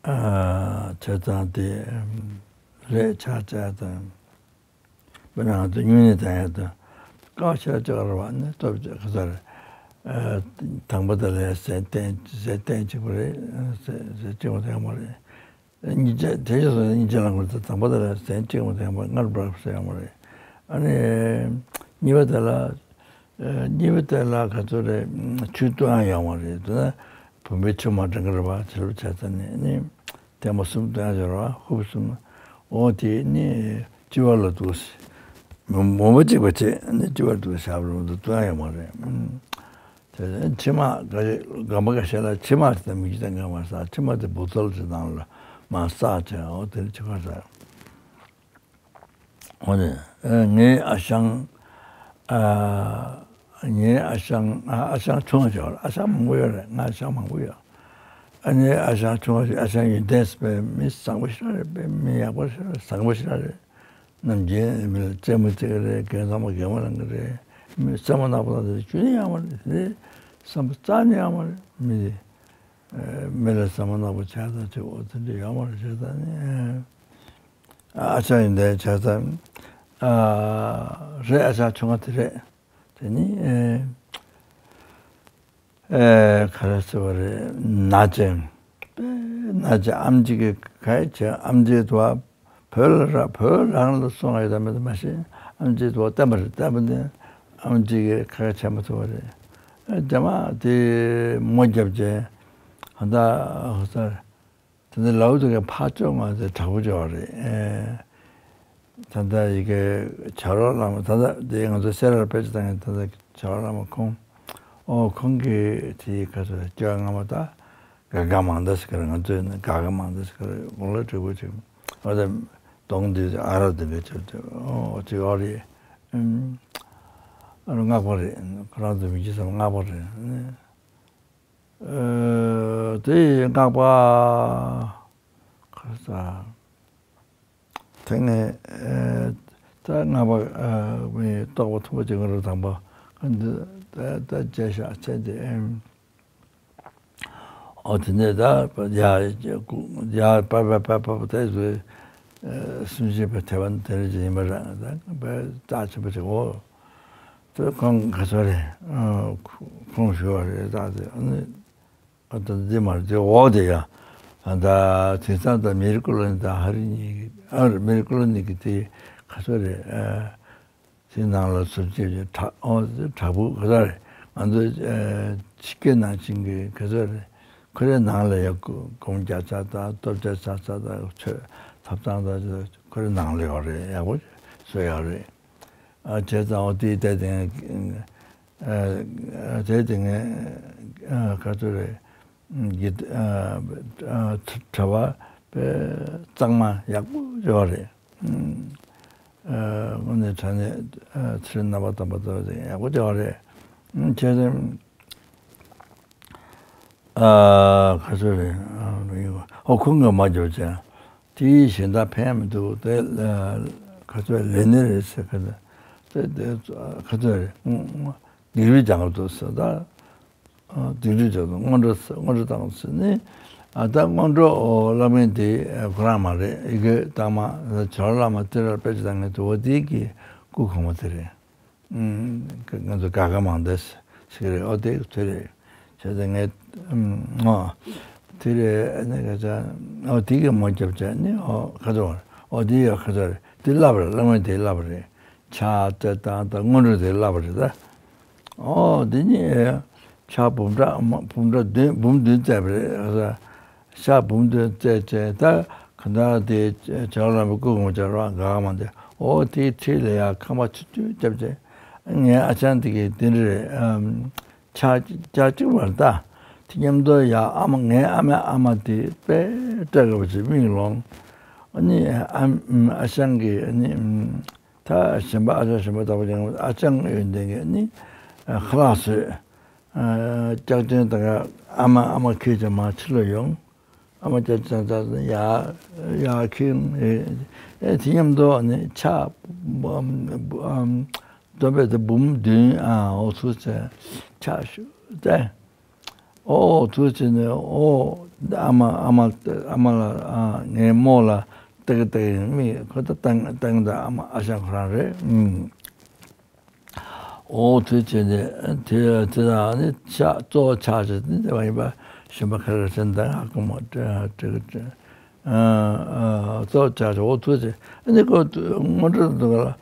ཨ། བྱས་ཙང་དེ་རེད་ཆགས་བྱས་ཙང་། དཔེར་ན་ང་ཚོ་སྨྱུང་གནས་བཏང་ཡ་དང་། དཀའ་བ་ཞེ་དྲག་སྤྱོད་དགོས་རེད་བ། ནི་སྟོབས་ཆེ་ག་ཚོད་རེད། ཨ། དང་པོ་དེ་ལ་ཟས་བསྟེན་ཟས་བསྟེན་གཅིག་པ་རེད། ཟས་ཟས་གཅིག་པ་དང་པོ་རེད། གཉིས་ཆ་དེ་ཡོད་སོང་། གཉིས་ཆ་ལ་ངོ་ཚ་དང་པོ་དེ་ལ་ཟས་གཅིག་མ་དེ་ཡང་མ་སྔར་བར་ཟ་ཡོང་བ་རེད། ཨ་ནི་གཉིས་པ་དེ་ལ། ཨ། གཉིས་པ་དེ་ལ་ག་ཚོད་རེད། ཆུ་བཏུང་ཡ་ཡོང་བ་རེད། དེ་ན་བུམ་པའི་ཆུ་མ་འདྲེན་གི་རེད་བ། བྱེད་ལུགས་བྱས་ཙང་ནི་ནི་ཐེངས་མ་གསུམ་བཏུང་ཡ་ཡོད་རེད་བ། ཧུབ་གསུམ། འོ་དེ་ནི་སྤྱི་བ་ལ་འདུག་ཟེར། མུ་མུ་མ་གཅིག་པ་བྱས་ནི་སྤྱི་བ་འདུག་བཞག་རུང་དུ་བཏུང་ཡ་ཡོད་མ་རེད། ཨ། དེ་ཕྱེ་མར་ག་རེ་སྒམ་པ་འགའ་ཤས་ལ་ཕྱེ་མར་དེ་མི་གཅིག་དང་ངེས་མ་བསགས། ཕྱེ་མར་དེ་བུ་ཚོལ་གྱི་ནང་ལ་མར་བསགས་བྱས། འོ་དེ་ནི་ཕྱེ་མར་བསགས། འོ་ནི་ཨ་ངའི་ཨ་ཞང་། ཨ། ངའི་ཨ་ཞང་། ཨ། ཨ་ཞང་ཆུང་བ་ཅིག་ཡོད་རེད། ཨ་ཞང་མང་པོ་ཡོད་རེད། ང་ཨ་ཞང་མང་པོ་ཡོད། ཨ་ནི་ཨ་ཞང་ཆུང་བ་ཅིག་ཨ་ཞང་ཡོན་ཏན་དཔེ་མི་བཟང་པོ་ཞིག་རེད། དཔེ་མི་ཡག་པོ་ཞིག་རེད། བཟང་པོ་ཞིག་རེད། ནམ་རྒྱུན་མི་ལ་རྩེད་མོ་རྩེ་གི་རེད། རྒན་བཟང་པོ་རྒན་མོ་རང་གི་རེད། མི་རྩེད་མོ་ནག་པོ་ལ་དེ་ཁྱོན་ནས་ཡོད་མ་རེད། དེ་བསམ་པ་རྩ་ནས་ཡོད་མ་རེད། མི་དེ། ཨ། མི་ལ་རྩེད་མོ་ནག་པོ་བྱས་དང་བྱེད་འོ་དེ་འདྲ་ཡོད་མ་རེད། བྱས་ཙང་ནི། ཨ། ཨ་ཅག་ཡིན་དེ་བྱས་ཙང་། ཨ། རེད། ཨ་ཅག་ཆུང་བ་དེ་རེད། དེ་ནི། ཨ། ཨེ། ག་རེ་ཟེར་བ་རེད། ན་ཅན། དཔེ་ན་ཅན། ཨམ་ཆི་གི་ག་ཡེ་བྱས། ཨམ་ཆིའི་དུ་བ་བོད་ལ་ར། བོད་རང་ལ་སོང་བ་ཡོད་དམ་མེད་དམ་མ་ཤེས། ཨམ་ཆིའི་དུ་བ་བསྟན་པ་རེད། བསྟན་པ་ནི་ཨམ་ཆི་གི་ག་ཡེ་བྱས་མ་ཐུབ་པ་རེད། ཨེ། རྒྱ་མ་དེ་མོ་རྒྱབ་བྱས། ད་ལྟ་ཧོ་སར། དེ་ནས་ལའུ་ཏེ་གི་ཕར་ཕྱོགས་ང་ཚོའི་དྲག་པོ་ཅིག་ཡོད་རེད། ཨེ། ད་ལྟ་ཡི་གེ་བྱ་རོག་བླ་མ། ད་ལྟ་དེ་ང་ཚོ་སེ་རར་དཔེ་ཆ་ལྟ་མཁན། ད་ལྟ་བྱ་རོག་བླ་མ་ཁོང་། ཨོ། ཁོང་གིས་དེའི་ཁ་ཚོད་སྐྱོ་སྔ་མ་ད་ག་ག་མང་ད་ཟེར་གི་རེད། ང་ཚོས་ནི་ག་ག་མང་ད་ཟེར་གི་རེད། དགུང་ལོ་དྲུག་པོ་ཅིག། ཨོ། ད་གདོང་འདི་ཨ་རག་འདི་འདྲ་ཅིག་ཨོ་ཅིག་ཡོད་རེད། ཨུམ། ཨ་ནི་སྔགས་པ་རེད། ཁོ་རང་ཚོ་མི་གཅིག་ཙམ་སྔགས་པ་རེད། ཨ། ཨ། དེ་ཡི་སྔགས་པ་ག་རེ་ཟ། དེ་ནས། ཨ། ད་སྔགས་པ། ཨ། མི་རྟོགས་པ་མཐོན་པོ་ཅིག་ང་རང་དང་པོ་འདི་ད་ད་མཇལ་ཤག་བྱས་ཏེ། ཨེམ། ཨོ། དེ་ནས་ད་ཡ་ཡ་པ་པ་པ་པ་དེ་ཚོས། ཨ། སུམ་ཅུ་པའི་ཐེ་ཝན་དེ་རིང་ཡིན་པ་རེད། ད་དཔེ་རྩ་ཆེན་པོ་ཅིག་འོ། དེ་ཁོང་ག་ཚོད་རེད། ཨ། ཁོང་ཞུ་བ་རེད། ད་དེ་ཨ་ནི། ཨ། ད་འདི་མ་རེད། དེ་འོག་དེ་ཡ། ཨ། ད་དེང་སང་ད་མེར་ཀོ་ལོ་ནི་དང་ཧ་རི་ནི་གི། ཨ། མེར་ཀོ་ལོ་ནི་གི་དེ་ག་ཚོད་རེད། ཨ། དེ་ནང་ལ་སུམ་ཅུ་ཅིག་དྲག། ཨོ། དྲག་པོ་ག་ཚོད་རེད། ང་ཚོ། ཨ། ཕྱི་རྒྱལ་ནང་བཞིན་གི་ག་ཚོད་རེད། ཁོ་རའི་ནང་ལ་ཡ་སྒོམ་རྒྱག་ས་དང་སྟོབས་རྒྱག་ས་དང་ཆོས་ཐབ་ཚང་དང་ཁོ་རའི་ནང་ལ་ཡོད་རེད། ཡག་པོ་བཟོས་ཡོད་རེད། ཨ། བྱས་ཙང་འོ་དེ་ལྟ་དེ། ཨ། དེ་དེ་ངས། ཨ། ག་ཚོད་རེད། གི། ཨ། ཨ། གྲྭ་པ་དཔེ་གཙང་མ་ཡག་པོ་ཡོད་རེད། ཨ། དངོས་གནས་དྲང་གནས། ཨ། ཚེ་རིང་རྣམ་པ་དམ་པ་ཚོ་དེ་ཡག་པོ་ཡོད་རེད། བྱས་ཙང་། ཨ། ག་ཚོད་རེད། ཨ། ཨོ། ཁོང་གིས་མ་འཇོག་ཅན། དེ་གཞན་དག་ཕན་མི་འདུག། དེ་ལ་ག་ཚོད་ལས་ནི་རེད་ཟེར་གི་འདུག། དེ་དེ་ག་ཚོད་རེད། སྡིག་རུས་སྦྱང་གི་འདུག་ཟེར། ད་སྡིག་རུས་སྦྱང་འདུག། སྔོན་འགྲོ་སྔོན་འགྲོ་བཏང་ཟེར་ནི། ཨ། ད་སྔོན་འགྲོ་བསླབ་མཁན་དེ་ཁོ་རང་མ་རེད། ཡི་གེ་གཙང་མ། བྱ་རོག་བླ་མ་དེ་ར་དཔེ་ཆ་ལྟ་མཁན་དེ། འོ་དེ་གི་སྐུ་གོང་མ་དེ་རེད། ཨུམ། ང་ཚོ་ག་ག་མང་འདས་ཟེར་གི་རེད། ཨོ་དེ་དེ་རེད། བྱས་ཙང་ངས། ཨུམ། ཨོ། དེ་རེད། ཨ་ནི་ག་ཚོད། ཨོ་དེ་གི་མོ་རྒྱབ་བྱས་ནི། ཨོ་ག་ཚོད་རེད། ཨོ་དེ་ཡོད་ག་ཚོད་རེད། དེ་བསླབ་པ་རེད། བསླབ་མཁན་དེ་བསླབ་པ་རེད། ཕྱག་བཏབ་སྟངས་དང་སྔོན་འགྲོ་དེ་བསླབ་པ་རེད་ད། ཨོ་དེ་ནི་ཕྱག་འབུམ་ཕྲག་འབུམ་ཕྲག་བདུན། འབུམ་བདུན་བརྩེགས་པ་རེད། ཕྱག་འབུམ་བདུན་བརྩེགས་བྱས། ད་གང་ལྟར་དེ་བྱ་རོག་བླ་མའི་སྐུ་གོང་མ་བྱ་རོག་ག་ག་མང་དེ། ཨོ་དེའི་འཁྲིས་ལ་ཡ་ཁང་པ་ཆུང་ཆུང་བརྒྱབ་བྱས། ངའི་ཨ་ཅག་འདི་གིས་དེ་འདྲ་རེད། ཨམ། ཕྱག་ཕྱག་གཅིག་པར་ད། དེ་མཉམ་དུ་ཡ་ཨ་མ། ངའི་ཨ་མའི་ཨ་མ་དེ་དཔེ་སྐྲ་དགའ་པོ་ཅིག་མིག་ལོང་། ཨ་ནི་ཨ་ཨ་ཞང་གིས་ཨ་ནི་ད་གཞན་པ་ཨ་ཞང་གཞན་པ་ལྟ་བུ་ཅིག་ཨ་ཞང་ཡོན་ཏན་གྱིས་ཨ་ནི་ཁ་ལག་བཟོས། སྐྱག་རྫུན་དང་ཨ་མ་ཨ་མ་ཁྱེད་ཀྱི་མ་ཕྱི་ལ་ཡོང་། ཨ་མ་ཅག་ཅག་ཅག་ཡ་ཡ་ཁྱིམ་ཨེ་དེ་མཉམ་དུ་ནི་ཕྱག་ཨམ་ཨམ་སྟོན་པའི་དེ་འབུམ་བདུན་ཨ་འོ་ཚུར་ཚེ་ཕྱག་ཞུ་སྟེ། ཨོ་ཚུར་ཚེ་ནི་ཨོ་ཨ་མ་ཨ་མ་ཨ་མ་ལ་ཨ་ངའི་རྨོ་ལ་ཏག་ཏག་ཡིན། མི་ཁོ་ད་ཏང་ཏང་ད་ཨ་མ་ཨ་ཞང་ཁོ་རང་རེད། ཨུམ། འོ་དེ་བྱས་ནས་དེ་དེ་དང་ནི་ཕྱག་གཙོ་བོ་ཕྱག་བྱས་ནི་དེ་བ་ཡིན་པ། གཞན་པ་ག་རེ་ཟེར་ན་ད་ཧ་གོ་མ་སྤྲད་སྤྲད་སྤྲད། གཙོ་བོ་ཕྱག་བྱས། འོ་དེ་བྱས་ནི་ཁོ་སྔོན་འགྲོ་དུ་ག་ལ་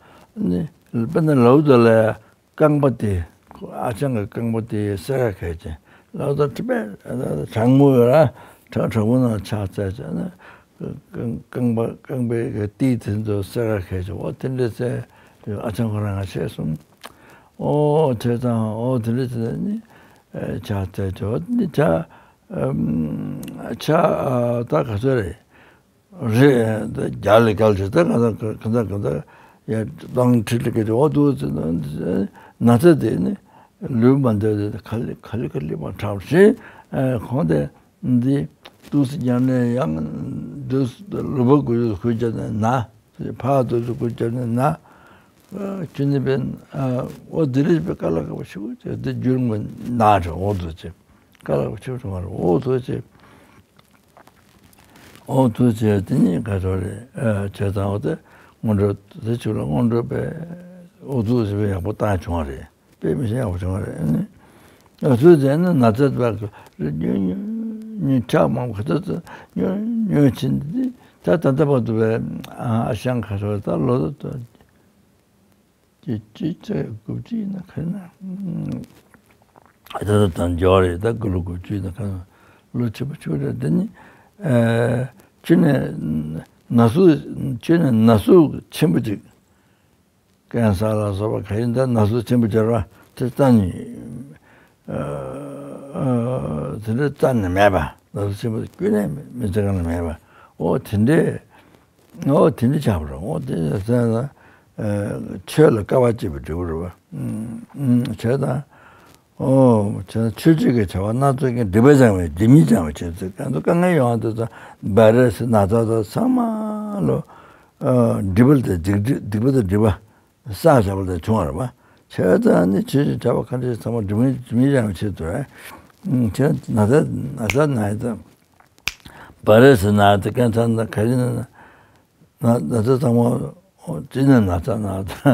ནི་དཔེར་ན་ལའུ་ཏ་ལ་རྐང་པ་དེ་ཨ་ཞང་གི་རྐང་པ་དེ་སེར་ཁ་གས་ཅན། ལའུ་ཏ་ཁྲི་པའི་གྲང་མོ་ཡོད་ར་གྲང་གྲང་མོ་ནང་ཕྱག་བྱས་བྱས་ན། རྐང་རྐང་པ་རྐང་པའི་གི་ཏི་དེ་ཚོ་སེར་ཁ་ཁས་བྱུང་། འོ་དེ་འདྲ་ཚེ་ཨ་ཅང་ཁོ་རང་ང་ཤེས་སོང་། འོ་དེ་དང་འོ་དེ་འདྲ་ཚེ་ནི་ཕྱག་བྱས་བྱས་འོ་ནི་ཕྱག་ཕྱག་ད་ག་ཚོད་རེད། རེད་ད་རྒྱ་ལི་གལ་ཆེ་ད་ག་ད་ག་ད་ག་ད་ཡ་སྟོང་ཁྲི་ལི་ག་ཅི་འོ་འདུག་ཚེ་ན་ཚ་དེ་ནི་ལུས་མ་འདོད་དེ་ག་ལི་ག་ལི་ག་ལི་མ་དྲག་ཞེས་ཁོང་དེ། འདི་ཏུས་སུ་རྒྱབ་ནས་ཡང་འདུས་ལུས་པོ་དགུ་ཡུ་ཁུ་རྒྱབ་ནས་ན། ཕར་ཏུས་སུ་ཁུ་རྒྱབ་ནས་ན། ཁྱོད་ནི་པས་འོ་དེ་རིགས་པའི་དཀའ་ལས་ཁག་པོ་ཞིག་བྱས་དེ་རྒྱུན་མི་ན་འགྲོ། འོ་དུ་བྱས་དཀའ་ལས་ཁག་པོ་ཞིག་བྱུང་བ་རེད། འོ་དུ་བྱས། འོ་དུ་བྱས་དེ་ནི་ག་ཚོད་རེད། བྱས་ཙང་འོ་དེ་སྔོན་འགྲོ་དེ་ཆུ་ལ་སྔོན་འགྲོ་པས་འོ་དུ་བྱས་པས་ཡག་པོ་བཏང་བྱུང་བ་རེད། དཔེ་མི་སྲིད་ཡག་པོ་བྱུང་བ་རེད། ཨ་ནི་ང་ཚོའི་རྫས་ནི་ན་ཚ་བ་གི་རེ་ཉུང་ཉུང་ཉུང་ཁྲག་མང་པོ་ག་ཚོད་ཚོད་ཉུང་ཉུང་ཕྱིན་ཏེ་ད་ད་ལྟ་བར་དུ་བའི་ཨ་ཞང་ཁ་ཤོར་ད་ལོ་ད་ཀྱི་ཅི་ཚེ་དགུ་བཅུ་ཡིན་ན་ག་ན་ད་ད་དང་འཇོག་རེད། ད་དགུ་ལོ་དགུ་བཅུ་ཡིན་ན་ག་ན་ལོ་ཆེན་པོ་ཆུ་རེད། དེ་ནི་ཨ་ཁྱོད་ནི་ན་ཟུག་ཁྱོད་ནི་ན་ཟུག་ཆེན་པོ་ཅིག་ཀན་སར་ལ་སོགས་པ་ག་ཡིན་ད་ན་ཟུག་ཆེན་པོ་སྦྱར་བ་དེ་རྩ་ནས་དེ་འདྲ་རྩ་ནས་མེད་པ། ན་ཟུག་ཆེན་པོ་ཀུན་ནས་མི་ཚེ་གང་ལ་མེད་པ། འོ་དེ་འདྲས། འོ་དེ་འདྲས་ཆགས་པ་རེད། འོ་དེ་ཚོ་ཆོས་ལ་དཀའ་བ་སྤྱད་པའི་འབྲས་བུ་རེད་པ། ཆོས་དང་། ཨོ། བྱས་ན་ཆོས་སྤྱོད་ཀྱི་བྱ་བ་སྣ་ཚོགས་ཀྱི་སྒྲིབ་པ་སྦྱང་བའི་སྒྲིབ་གཉིས་སྦྱང་བའི་ཆེད་དུ་གང་དུ་དཀའ་ངལ་ཡོང་བ་དེ་ཚོ་བཱ་ར་སི་ན་ཚ་དང་ཚང་མ་ལོ། ཨ་སྒྲིབ་པ་དང་སྡིག་སྒྲིབ་སྡིག་པ་དང་སྒྲིབ་པ་བསགས་བཞག་པ་དང་བྱུང་བ་རེད་པ། བྱས་ཙང་ནི་ཆོས་ཀྱི་བྱ་བ་གང་བྱེད་ཚང་མ་སྒྲིབ་གཉིས་སྒྲིབ་གཉིས་སྦྱང་བའི་ཆེད་དུ་རེད། བྱས་ན་ཚ་ན་ཚ་ན་ཡི་ཙང་བཱ་ར་སི་ན་ཚ་ཀན་སར་ན་ག་རེ་ན། ན་ན་ཚ་ཚང་མ་ཅི་ནས་ན་ཚ་ན་ཚ།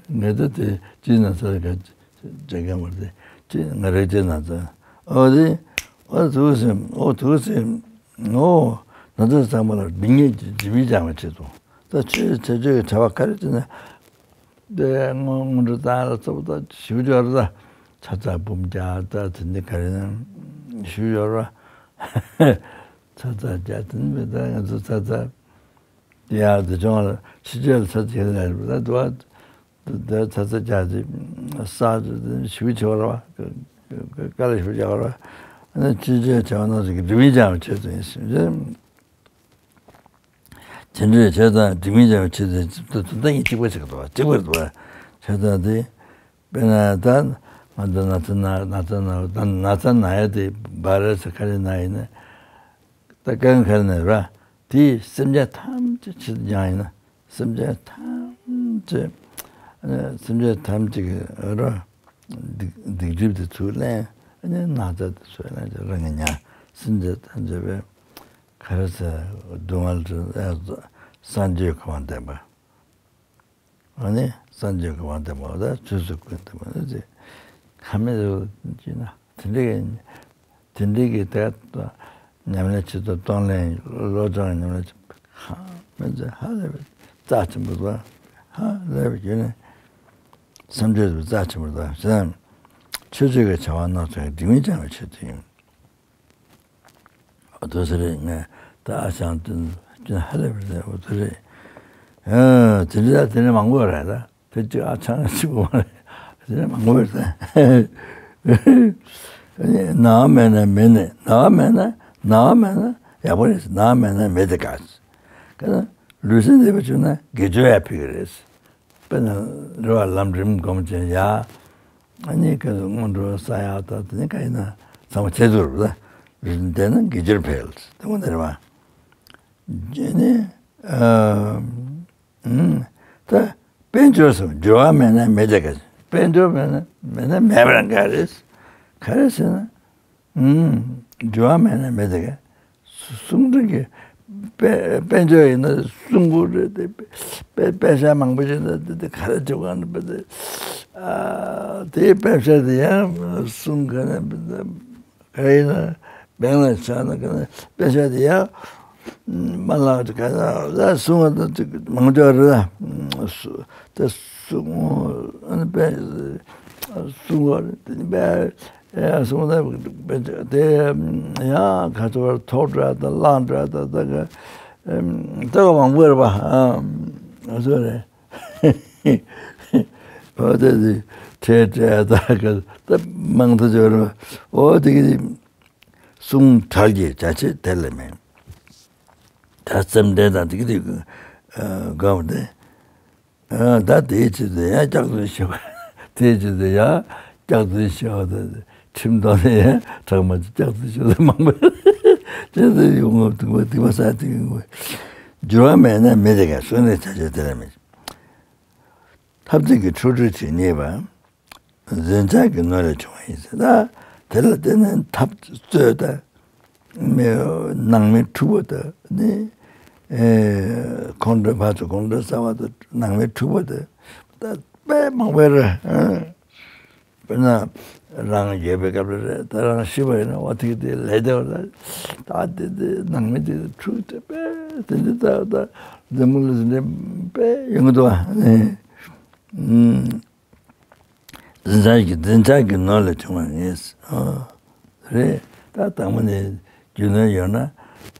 ངས་ད་དེ་ཅི་ན་ཚ་ག་བྱེད་མཁན་མ་རེད། ཅི་ང་རེ་ཅི་ན་ཚ། ཨོ་དེ་ཨོ་ཐུགས་སེམས་ཨོ་ཐུགས་སེམས་ཨོ་ན་ཚ་ཚང་མ་ལ་སྒྲིབ་གཉིས་ཀྱི་སྒྲིབ་གཉིས་སྦྱང་བའི་ཆེད་དུ་ད་ཆོས་ཆོས་ཆོས་ཀྱི་བྱ་བ་ག་རེ་བྱེད་ན། དེ་སྔོན་སྔོན་འགྲོ་བཏང་ལ་གཙོ་བོ་ད་ཞིབ་འཇོག་རེད། ད་ཚ་ཚ་འབུམ་རྒྱག་ད་དེ་འདི་ག་རེ་ན་ཞིབ་འཇོག་རེད། ཚ་ཚ་རྒྱག་དེ་འདི་ད་ང་ཚོ་ཚ་ཚ། ཡ་དེ་ཅུང་ལ་ཕྱི་རྒྱལ་ཚ་ཚ་ལ་རེད་ད་དུ་བ། ད་ཚ་ཚ་རྒྱག་དེ་ས་དེ་ཞིབ་འཇོག་རེད་བ། དཀའ་ལས་ཞིབ་འཇོག་རེད་བ། ཕྱི་རྒྱལ་བྱ་བ་ན་ཟིག་གི་སྒྲིབ་མི་སྦྱང་བའི་ཆེད་དུ་ཡིན་ཟེར། དེ་འདྲའི་བྱས་ཙང་སྒྲིབ་གཉིས་སྦྱང་བའི་ཆེད་དུ་ད་ད་ཡིན་གཅིག་པ་ཞིག་འདུག་བ། གཅིག་པ་རེད་འདུག་བ། བྱས་ཙང་དེ་དཔེར་ན་ད་ང་ཚོ་ན་ཚ་ན་ན་ཚ་ན་ན་ཚ་ན་ཡ་དེ་བཱ་ར་སི་ག་རེ་ན་ཡིན་ན་ད་དཀའ་ངལ་ག་རེ་ན་ར་དེ་སེམས་ཅན་ཐམས་ཅད་ཆེད་དུ་སྦྱང་ཡིན་ན་སེམས་ཅན་ཐམས་ཅད་སེམས་ཅན་ཐམས་ཅད་ཀྱི་ར་སྡིག་སྡིག་སྒྲིབ་དེ་ཚུར་ལེན། ཨ་ནི་ན་ཚ་དེ་ཚུར་ལེན་རང་གི་ཉ་སེམས་ཅན་ཐམས་ཅད་པའི། ག་རེ་ཟེར། སྡུག་བསྔལ་དུ་སངས་རྒྱས་ཀྱི་དབང་བསྟན་པ། ཨ་ནི་སངས་རྒྱས་ཀྱི་དབང་བསྟན་པ་ད་ཆོས་སུ་ཀུན་བསྟན་པ་ནི་ཅི། ཁ་མེད་དུ་ཅི་ན་དེ་འདྲའི་དེ་འདྲའི་གི་ད་ཉམས་ལེན་བྱེད་དུ་གཏོང་ལེན་བློ་སྦྱོང་ཉམས་ལེན་བྱེད་ཁ་མེད་ཚེ་ཧ་ལས་པའི་རྩ་ཆེན་པོ་དང་ཧ་ལས་པའི་རྒྱུ་ནི་སེམས་ཅན་དུ་རྩ་ཆེན་པོ་དང་སེམས་ཆོས་ཅན་གྱི་བྱ་བ་སྣ་ཚོགས་ཀྱི་སྒྲིབ་གཉིས་སྦྱང་བའི་ཆེད་དུ་ཡིན། འོ་དེ་ཚོ་རེད། ངས་ད་ཨ་ཞང་དེ་ཁྱོད་ཧ་ལས་པ་རེད། འོ་དེ་རེད། ཨ་དེ་འདྲ་དེ་འདྲ་མང་པོ་རེད་ད། དེ་གཅིག་ཨ་ཆང་གཅིག་པོ་མ་རེད། དེ་འདྲ་མང་པོ་རེད་ད། ནི་ནའང་མེད་ན་མེད་ནས། ནའང་མེད་ན་ནའང་མེད་ན་ཡག་པོ་རེད། ནའང་མེད་ན་མེད་དེ་དགའ། ག་ན་ལུས་སེམས་བདེ་བ་བྱུང་ན་དགེ་སྦྱོར་ཡང་ཕུལ་གི་རེད། དཔེར་ན་རེ་བ་ལམ་རིམ་སྒོམ་བྱས་ཡ། ཨ་ནི་ག་སྔོན་འགྲོ་ས་ཡག་ད་དེ་ནི་ག་ཡིན་ན་ཚང་མ་ཚེ་ཐུར་ལ་ལུས་སེམས་བདེ་ན་དགེ་སྦྱོར་འཕེལ། དེ་འོ་ན་རེ་བ། རྗེས་ནི། ཨ། ཨུམ། ད་དཔལ་འབྱོར་སོགས་འབྱོར་བ་མེད་ན་མེད་དེ་དགའ། དཔལ་འབྱོར་མེད་ན་མེད་ན་མེད་པ་རང་དགའ་རེད། ག་རེ་ཟེར་ན། ཨུམ། འབྱོར་བ་མེད་ན་མེད་དེ་དགའ། གསུང་འདྲ་གི་དཔལ་དཔལ་འབྱོར་ཡིན་ན་གསུང་དགོས་རེད་དེ། དཔེ་དཔེ་ཆ་མང་པོ་ཞིག་ད་དེ་དེ་ག་རེ་བྱེད་དགོས་ན་དཔེ་དེ། ཨ། དེའི་དཔེ་ཆ་དེ་ཡང་གསུང་ག་ནས་དཔེ་དེ། ག་ཡིན་ན་བེང་ལ་ཆགས་ན་ག་ན་དཔེ་ཆ་དེ་ཡང་མ་ལགས་ག་ན་ལ་གསུང་བ་དང་ཅིག་མང་ཇོ་རེད་ལ། དེ་གསུང་ཨ་ནི་དཔེ་གསུང་བ་དེ་དཔེ་ཡང་གསུང་ན་དཔེ་ཆ་དེ་ཡང་ག་ཚོད་ཐོག་འདྲ་དང་གླང་འདྲ་དང་ད་ག་ད་ག་མང་པོ་རེད་པ། ཨ་སོ་རེད། ཨོ་དེ་དེ་ཁྲལ་སྤྲད་ད་ག་ད་མང་དུ་འབྱོར་བ། ཨོ་དེ་གི་གསུང་གྲགས་ཀྱི་བྱ་བྱེད་དེ་ལས་མེད། ད་བརྩམས་འདྲེན་དང་དེ་གི་དེ་དགའ་བ་དེ། ད་དེའི་ཆེད་དུ་ཡང་སྐྱག་རྫུན་ཤོད། དེའི་ཆེད་དུ་ཡང་སྐྱག་རྫུན་ཤོད་དེ། ཁྲིམས་ཐོག་ནས་ཡང་དྲག་མ་ཅིག་སྐྱག་རྫུན་ཤོད་དེ་མང་པོ་བྱས་ཏེ་ཡོང་ངོ་། དུག་པ་དུག་པ་ཟ་དེ་ཡོང་ངོ་། འགྱུར་བ་མེད་ན་མེད་དེ་ག་སོ་ནས་ཆ་ཆ་དེ་ལ་མེད། ཐབས་ཚིག་གི་འཁྲུལ་སྒྲུབ་བྱེད་ཉེས་པ། འཛིན་ཆགས་ཀྱི་ནོར་ལས་བྱུང་བ་ཡིན་ཟེར། ད་དེ་ལ་བརྟེན་ནས་འཐབ་རྩོད་དང་། མི་ནང་མི་འཁྲུག་པ་དང་ནི། ཨེ། ཁོང་ཁྲོ་ཕར་ཚུར་ཁོང་ཁྲོ་ཟ་བ་དང་ནང་མི་འཁྲུག་པ་དང་། ད་དཔེ་མང་པོ་རེད། དཔེར་ན་རང་ཡོད་པའི་སྐབས་ལ་རེད། ད་རང་ཤི་བ་ཡིན་ན་འོ་ཐིག་དེ་ལས་དེ་བ་ད་ད་དེ་དེ་ནང་མི་དེ་འཁྲུག་དེ་དཔེ་དེ་འདི་ད་ད་འཛིན་མོ་ལ་འཛིན་དེ་དཔེ་ཡོང་གི་འདུག་བ། ཨུམ། འཛིན་ཆགས་ཀྱི་འཛིན་ཆགས་ཀྱི་ནོར་ལས་བྱུང་བ་ངེས། ཨོ། རེད། ད་དང་པོ་ནས་རྒྱུ་ནོར་ཡོད་ན་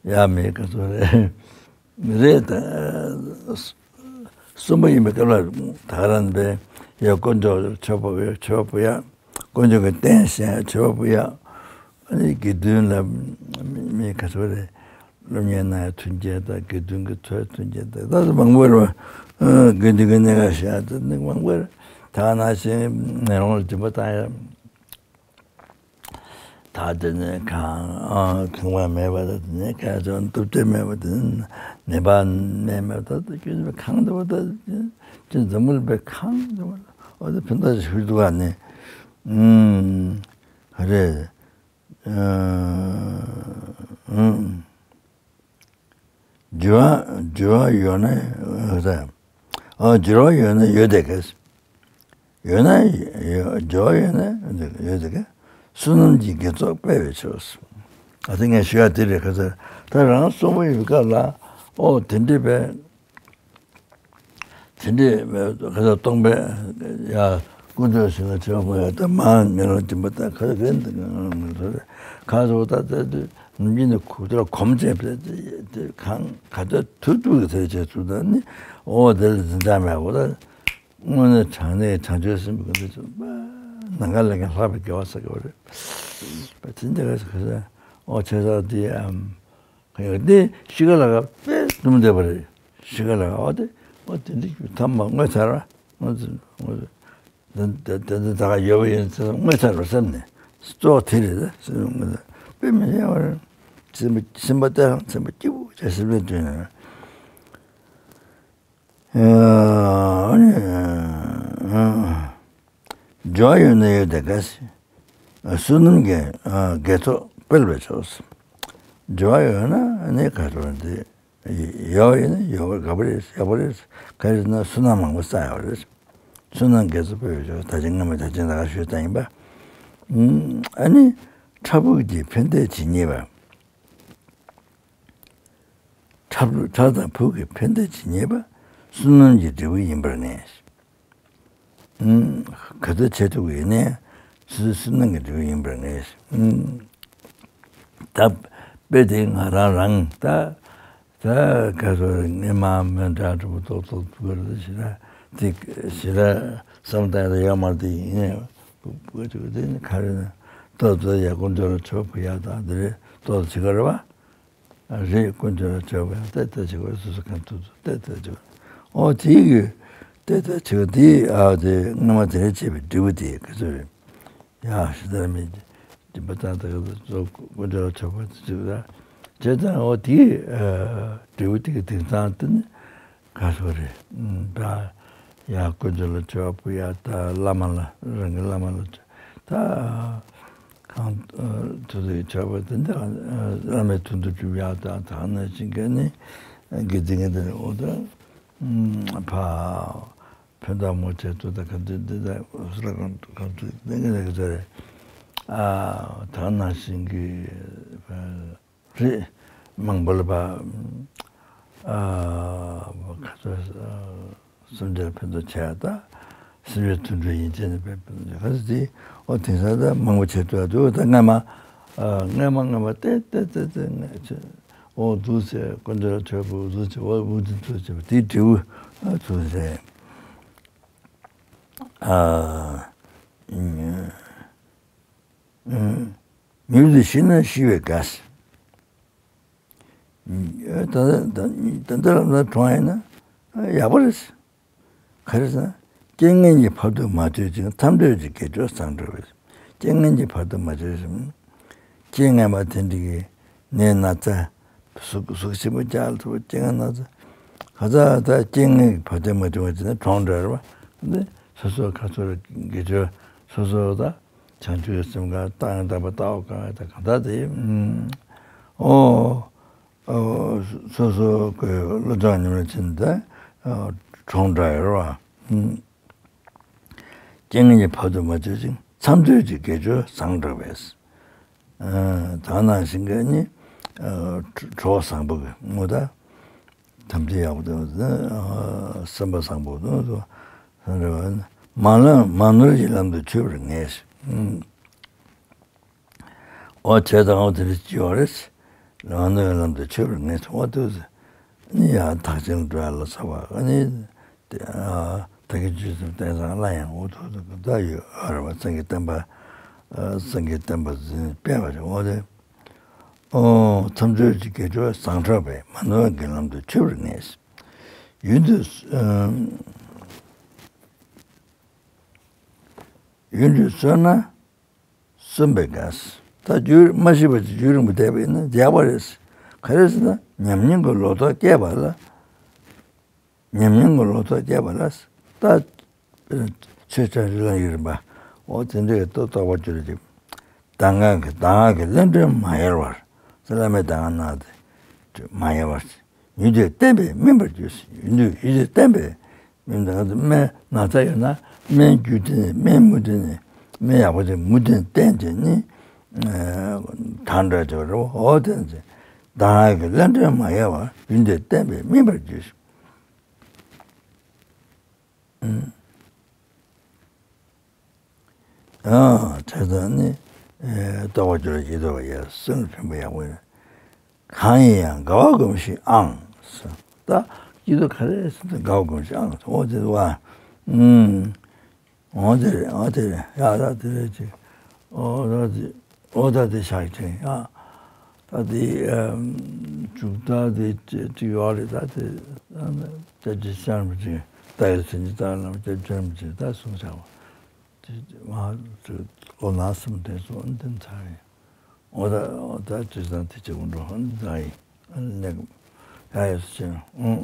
ཡག་མེད་ག་ཚོད་རེད། རེད་ད། གསུམ་པ་ཡིན་པའི་སྐབས་ལ་ད་ག་རང་པའི་ཡ་དཀོན་མཆོག་མཆོད་པ་ཡ་མཆོད་པ་ཡ། དཀོན་མཆོག་གི་རྟེན་བཞེངས་མཆོད་པ་ཡ། ཨ་ནི་དགེ་འདུན་ལ་མི་ག་ཚོད་རེད། སློབ་གཉེར་གནང་ཡ་མཐུན་རྐྱེན་དང་དགེ་འདུན་གྱི་ཚོགས་མཐུན་རྐྱེན་དང་ད་དུ་མང་པོ་རེད་བ། དགེ་འདུན་གྱི་གནས་ཁང་བཞེངས་ད་ནི་མང་པོ་རེད། ད་ནང་བཞིན་མེ་ལོང་ལ་སྦྱིན་པ་བཏང་ཡ། ད་དེ་ནས་གང་ཁང་པ་མེད་པ་དང་དེ་ནས་གང་ཚོད་སྟོབས་ཆེ་མེད་པ་དེ་ནས་ནད་པ་ནད་མེད་པ་ད་ཁྱོད་ཚོ་གང་འདུག་པ་ད་ཁྱོད་འཛམ་བུ་གླིང་པའི་གང་འདུག་པ་ཨོ་དེ་ཕན་ཐོགས་ཞུ་འདུག་ག་ནི། ཨུམ། རེད། ཨུམ། འགྱུར་བ་འགྱུར་བ་ཡོད་ན་ཡོད་ས། ཨ་འགྱུར་བ་ཡོད་ན་ཡོད་དེ་གས། ཡོད་ན་ཡོད་འགྱུར་བ་ཡོད་ན་ཡོད་དེ་གས། བསོད་ནམས་ཀྱི་དགེ་ཚོགས་སྤེལ་བའི་ཕྱིར། ཨ་དེ་ངས་ཞུ་ཡ་དེ་རེད་ག་ཚོད། ད་རང་གསོན་པོ་ཡོད་སྐབས་ལ་ཨོ་དེ་འདྲས་པས། དེ་འདྲས་ཁ་སང་སྟོང་པའི་ཡ་སྐུ་མདོག་ཞིག་ལ་བྱེད་པ་ཡ་ད་མང་མི་ལོ་སྦྱིན་པ་ད་ཁ་ཁ་འདི་ང་ང་ཚོ་རེད། ཁ་སོ་ད་ད་དུ་ནམ་རྒྱུན་ནས་ཁུག་ཏུ་ལ་གོམ་བྱས་པས་དེ་གང་ག་ད་དུ་དུ་གི་ཚེ་བྱས་ཚུལ་ད་ནི་ཨོ་དེ་ལ་འཛིན་གྲྭ་མེད་གོ་ད་དངོས་གནས་དྲང་གནས་བྱང་ཆུབ་སེམས་ཀྱི་འདི་ཚོ་ནམ་མཁའ་ལས་ཀྱང་ལྷག་པའི་དགེ་བ་ཟེར་གི་བ་རེད། དེ་འདྲ་ཁ་སང་ཨོ་བྱས་ས་དེ་ཨམ། ཡང་དེ་ཤི་ཁ་ལ་ཁ་དཔེ་སྡུག་བསྡད་པ་རེད། ཤི་ཁ་ལ་ཁ་ཨོ་དེ་ཨོ་དེ་འདྲ་རྒྱུ་ཐ་མ་ངོ་ཚ་ར་ངོ་ཚ་ངོ་ཚ་དེ་དེ་དེ་ད་ག་ཡོད་པ་ཡིན་ཚེ་ངོ་ཚ་ར་བསམ་ནས་གཙོ་བོ་དེ་རེད་ད་སེམས་ངོ་ཚ་དཔེ་མི་ཤེས་པ་རེད། སེམས་པ་སེམས་པ་དེ་རང་སེམས་པ་སྐྱིད་པོ་བྱས་སེམས་པའི་དོན་ནས། ཨ་ནི། འབྱོར་ཡོད་ན་ཡོད་དེ་ག་ཟེ། བསོད་ནམས་ཀྱི་དགེ་ཚོགས་སྤེལ་བའི་ཕྱོགས་སུ། འབྱོར་ཡོད་ན་ནི་ག་རེ་འདི་ཡོད་ཡིན་ན་ཡོད་པ་ག་པ་རེད་ཡག་པོ་རེད། ག་རེ་ཟེར་ན་བསོད་ནམས་མང་པོ་བསགས་ཡོད་རེད། བསོད་ནམས་དགེ་ཚོགས་སྤེལ་བའི་ཕྱོགས་སུ་ད་ཅི་སྔ་མ་ད་ཅི་ད་ག་ཞུས་ཙང་ཡིན་པ། ཨ་ནི་ཕྲ་ཕུགས་ཀྱི་ཕན་བདེ་ཇི་སྙེད་པ། ཕྲ་ཕྲ་དང་ཕུགས་ཀྱི་ཕན་བདེ་ཇི་སྙེད་པ། བསོད་ནམས་ཀྱི་འབྲས་བུ་ཡིན་པར་ངེས། ཨུམ། ག་ཚོད་བྱེད་ཐུབ་ཀྱི་ཡིན་ནའི་སོ་སོའི་བསོད་ནམས་ཀྱི་འབྲས་བུ་ཡིན་པར་ངེས། ཨུམ། ད་དཔེ་དེ་ང་རང་རང་ད་ད་ག་ཚོད་ངས་མ་མི་འདྲ་འགྲོ་ཏོག་ཏོག་ཏོག་རེད་ཞེ་ན་དེ་ཞེ་ན་བསམ་བཏང་ཡག་ཡོད་མ་རེད། དེ་ཡིན་ནའི་བུ་བུ་ཅིག་དེ་ནི་ག་རེ་ན་ ཏོག་ཙམ་ཡ་དཀོན་མཆོག་ལ་མཆོད་པ་ཕུལ་ཡག་དང་དེ་རེད། ཏོག་ཙམ་བྱེད་ཀྱི་རེད་བ། རེད། དཀོན་མཆོག་ལ་མཆོད་པ་ཡང་ཏོག་ཙམ་བྱེད་ཀྱི་རེད། སོ་སོ་གང་ཐུབ་ཐུབ་ཏོག་ཙམ་བྱེད་ཀྱི་རེད། ཨོ་དེ་གི་ཏོག་ཙམ་བྱེད་ཀྱི་དེ་ཨ་དེ་སྔ་མ་དེ་རེད་བྱས་པའི་འབྲས་བུ་དེ་ག་ཚོད་རེད། ཡ་ཞེ་དྲག་མེད། སྦྱིན་པ་བཏང་ད་ག་ཚོད་དཀོན་མཆོག་ལ་མཆོད་པ་དེ་ཚོད་ར་བྱས་ཙང་ཨོ་དེ་འབྲས་བུ་དེ་གི་དེང་སང་དེ་ནི། ག་སོ་རེད། ད་ཡ་དཀོན་མཆོག་ལ་མཆོད་པ་ཕུལ་ཡ། ད་བླ་མ་ལ་རང་གི་བླ་མ་ལ་མཆོད། ད་གང་དུ་དུ་མཆོད་པ་དེ་འདྲ་བླ་མའི་དོན་དུ་སྒྲུབ་ཡ། ད་ད་ནང་བཞིན་གྱི་ནི་དགེ་ཚུལ་གྱི་འདི་འོ་ད་ཕ་ཕན་བདག་མོ་ཆེ་ཚོ་ད་ག་དུས་འདི་ད་སུ་ལ་གང་དུ་གང་དུ་འདི་འདྲ་གི་ཚོ་རེད། ཨ་ད་ནང་བཞིན་གྱི་རེད། མང་པོ་ལ་ཕ། ཨ་ཁ་ཚ་སེམས་ཅན་ཕན་ཐོགས་བྱས་ད། སེམས་ཅན་དོན་གྲུབ་ཡིན་ཅེས་ནས་ཕན་ཐོགས་ཁ་ཚ་དེ་ཨོ་དེང་སང་ད་མང་པོ་བྱས་ཐུབ་ཡ་འདུག་ད་སྔ་མ་ཨ་སྔ་མ་སྔ་མ་ཏེ་ཏེ་ཏེ་ཏེ་ང་ཚོས་ཨོ་འདུག་ཟེར། དཀོན་མཆོག་ལ་མཆོད་པ་འདུག་ཟེར། འོ་འུ་འདི་འདུག་ཟེར་བ་དེའི་འབྲས་བུ་ཨ་འདུག་ཟེར། ཨ། ཨ། མྱུར་དུ་ཤི་ན་ཤི་བས་དགའ། ད་ལྟ་ལམ་སང་གྲོངས་ཡིན་ན་ཡག་པོ་རེད། ག་རེ་ཟེར་ན། རྐྱེན་ངན་གྱིས་བར་དུ་མ་ཆོད་ཅིང་། མཚམས་གྲོལ་གྱི་དགེ་སྦྱོར་བཟང་འགྲུབ་པས། རྐྱེན་ངན་གྱིས་བར་དུ་མ་ཆོད་ཅིང་། རྐྱེན་ངན་པ་དེ་འདྲ་གི་ནད་ན་ཚ། ཟུག་ཟུག་ཆེན་པོ་རྒྱག་ཐུབ་པ་རྐྱེན་ངན་ན་ཚ། ག་ཚ་ད་རྐྱེན་ངན་གྱིས་བར་དུ་མ་ཆོད་པ་བྱས་ན་གྲོངས་འགྲོ་རེད་བ། འདི་སོ་སོ་ག་ཚོད་དགེ་སྦྱོར་སོ་སོ་ད། བྱང་ཆུབ་སེམས་གང་བཏང་ཡང་དག་པ་ལྟ་བ་གང་ཡང་དག་གང་དག་དེ། ཨོ། ཨོ། སོ་སོ་གི་བློ་སྦྱོང་ཉམས་ལེན་བྱེད་ནས་གྲོངས་འདྲ་ཡོད་རེད་བ། རྐྱེན་ངན་གྱིས་བར་དུ་མ་ཆོད་ཅིང་། མཚམས་གྲོལ་གྱི་དགེ་སྦྱོར་བཟང་འགྲུབ་པས། ད་ནང་བཞིན་གྱི་ནི་གྲོགས་བཟང་པོ་གི་ངོ་ད། དམ་ཚིག་ཡག་པོ་དང་། སེམས་པ་བཟང་པོ་དང་། མ་ལམ་མ་ནོར་གྱི་ལམ་དུ་ཆུད་པར་ངེས། ཨོ་བྱས་ཙང་ཨོ་དེ་འདྲ་ཅི་ཡོད་རེད། ལམ་ནོར་ལམ་དུ་ཆུད་པར་ངེས། ཨོ་དེ་ནི་ཡང་ཐག་ཆེན་འགྲོ་ཡ་ལ་ཚ་བ་ནི་དེ་ད་གི་རྗེས་སུ་བསྟན་ཙང་སླར་ཡང་ཨོ་ཐུག་ཐུག་ད་ཡོད་རེད་བ། སངས་རྒྱས་བསྟན་པ་སངས་རྒྱས་བསྟན་པ་འཛིན་སྤེལ་བ་རེད། ཨོ་དེ་ཨོ་མཚམས་གྲོལ་གྱི་དགེ་སྦྱོར་བཟང་འགྲུབ་པས། མ་ནོར་གྱི་ལམ་དུ་ཆུད་པར་ངེས། ཡུན་དུ་ཡུན་དུ་གསོན་ན། གསོན་པས་དགའ། ད་རྒྱུན་མ་ཤི་བར་གྱི་རྒྱུན་རིང་པོ་བསྡད་པ་ཡིན་ན་ཡག་པོ་རེད། ག་རེ་ཟེར་ན་ཉམས་མྱོང་གི་ལོ་ཐོག་སྐྱེས་པ་ལ། ཉམས་མྱོང་གི་ལོ་ཐོག་སྐྱེས་པ་ལ། ད་ཆོས་ཀྱང་རིགས་ལ་ཡུན་རིང་པ། འོ་དེ་འདྲའི་ལྟོ་རྟོགས་པ་གྱུར་ཅིག་གདམས་ངག་གི་གདམས་ངག་གི་གླེང་སྒྲོན་མ་ཡལ་བར། ཟེར་བླ་མའི་གདམས་ངག་གནང་སྟེ་མ་ཡལ་བར། ཡུན་དུ་བརྟན་པས་སྨིན་པར་གྱུར། ཡུན་དུ་ཡུན་དུ་བརྟན་པས་སྨིན། ད་ང་ཚོ་སྨན་ན་ཚ་ཡོད་ན་སྨན་རྒྱུ་དེ་ནས་སྨན་མུ་མཐུད་ནས་སྨན་ཡག་པོ་དེ་མུ་མཐུད་བསྟེན་བྱས་ནི་དྲག་འགྲོ་ཆོག་རེད། འོ་དེ་ཚེ་གདམས་ངག་གི་གླེང་སྒྲོན་མ་ཡལ་བར། ཡུན་དུ་བརྟན་པས་སྨིན་པར་གྱུར། ཨ་བྱས་ཙང་ནི་ལྟོ་བ་སྐྱོར་ཡིད་དུ་བ་ཡ་སེམས་ཕན་པོ་ཡག་པོ་ཡིན། གང་ཡིན་ཡང་དགའ་བ་སྒོམས་ཤིག་ཨང་། ད་ཡིད་དུ་ག་རེ་ཟེར་ན་དགའ་བ་སྒོམས་ཤིག་ཨང་། འོ་དེ་བ། ཨུམ། འོ་དེ་རེད། འོ་དེ་རེད། ཡ་ད་དེ་རེད་ཅིག་འོ་ད་དེ་འོ་ད་དེ་ཤག་ཅིག་ཡ། ད་དེ་མཇུག་ད་དེ་ཅིག་ཡོད་རེད། ད་དེ་ད་ཅི་ཤར་མི་ཅིག་ད་ཡོད་ཚེ་ནི་ད་ལམ་ཅིག་ཅར་མི་ཅིག་ད་གསུངས་བྱ་བ། དེ་མ་ཚོད་ལོ་ན་གསུམ་དེ་ཚོ་འདི་ཚར་ཡིན། འོ་ད་འོ་ད་དྲི་བཟང་དེ་ཅི་འགྲོ་ཧོན་ད་ཡིན་ལེགས་ཡ་ཡོད་ཅེ། ཨུང་།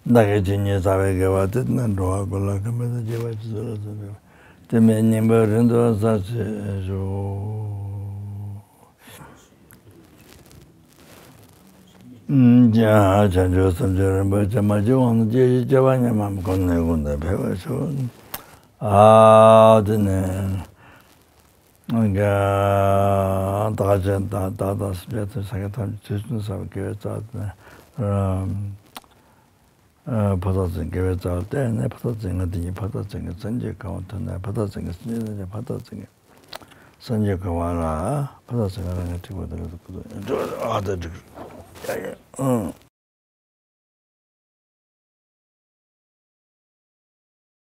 བདག་གིས་ཇི་སྙེད་བྱ་བའི་དགེ་བ་དེ། དེ་ནི་འགྲོ་བ་ཀུན་ལ་ཕན་པ་དང་བྱེད་པར་བྱེད་ཚུལ་ལ་སོགས་པའི་དེ་མིན་སྙིང་པོའི་རིན་དུ་བསགས་ཕྱིར་ཤོག་ཡ་བྱང་ཆུབ་སེམས་མཆོག་རིན་པོ་ཆེ་མ་སྐྱེས་དབང་དུ་སྐྱེ་ཞིང་སྐྱེས་པ་ཉམས་པའམ་གོང་ནས་གོང་དུ་འཕེལ་བར་ཤོག་ཨ་དེ་ནས། ད་ཅན་ད་ད་ད་སེམས་ཅན་ཐམས་ཅད་སངས་རྒྱས་ཐམས་ཅད་ཚུལ་ཁྲིམས་བསགས་པའི་དགེ་བའི་རྩ་བ་དེ་ནི། ཕ་རྟགས་ཅན་དགེ་བའི་རྩ་བ་བསྟན་ནས་ཕ་རྟགས་ཅན་ང་དེ་ཉིད་ཕ་རྟགས་ཅན་གྱི་སངས་རྒྱས་གང་བ་ཐོབ་ནས་ཕ་རྟགས་ཅན་གྱི་སངས་རྒྱས་ཐམས་ཅད་ཕ་རྟགས་ཅན་གྱི་སངས་རྒྱས་གང་བ་ལ་ཕ་རྟགས་ཅན་ང་རང་ངས་འགྲིག་པ་དེ་ལ་ཐུག་གི་འདུག་ཨ་ད་འགྲིག་ཡ་ཡ་ཨང་།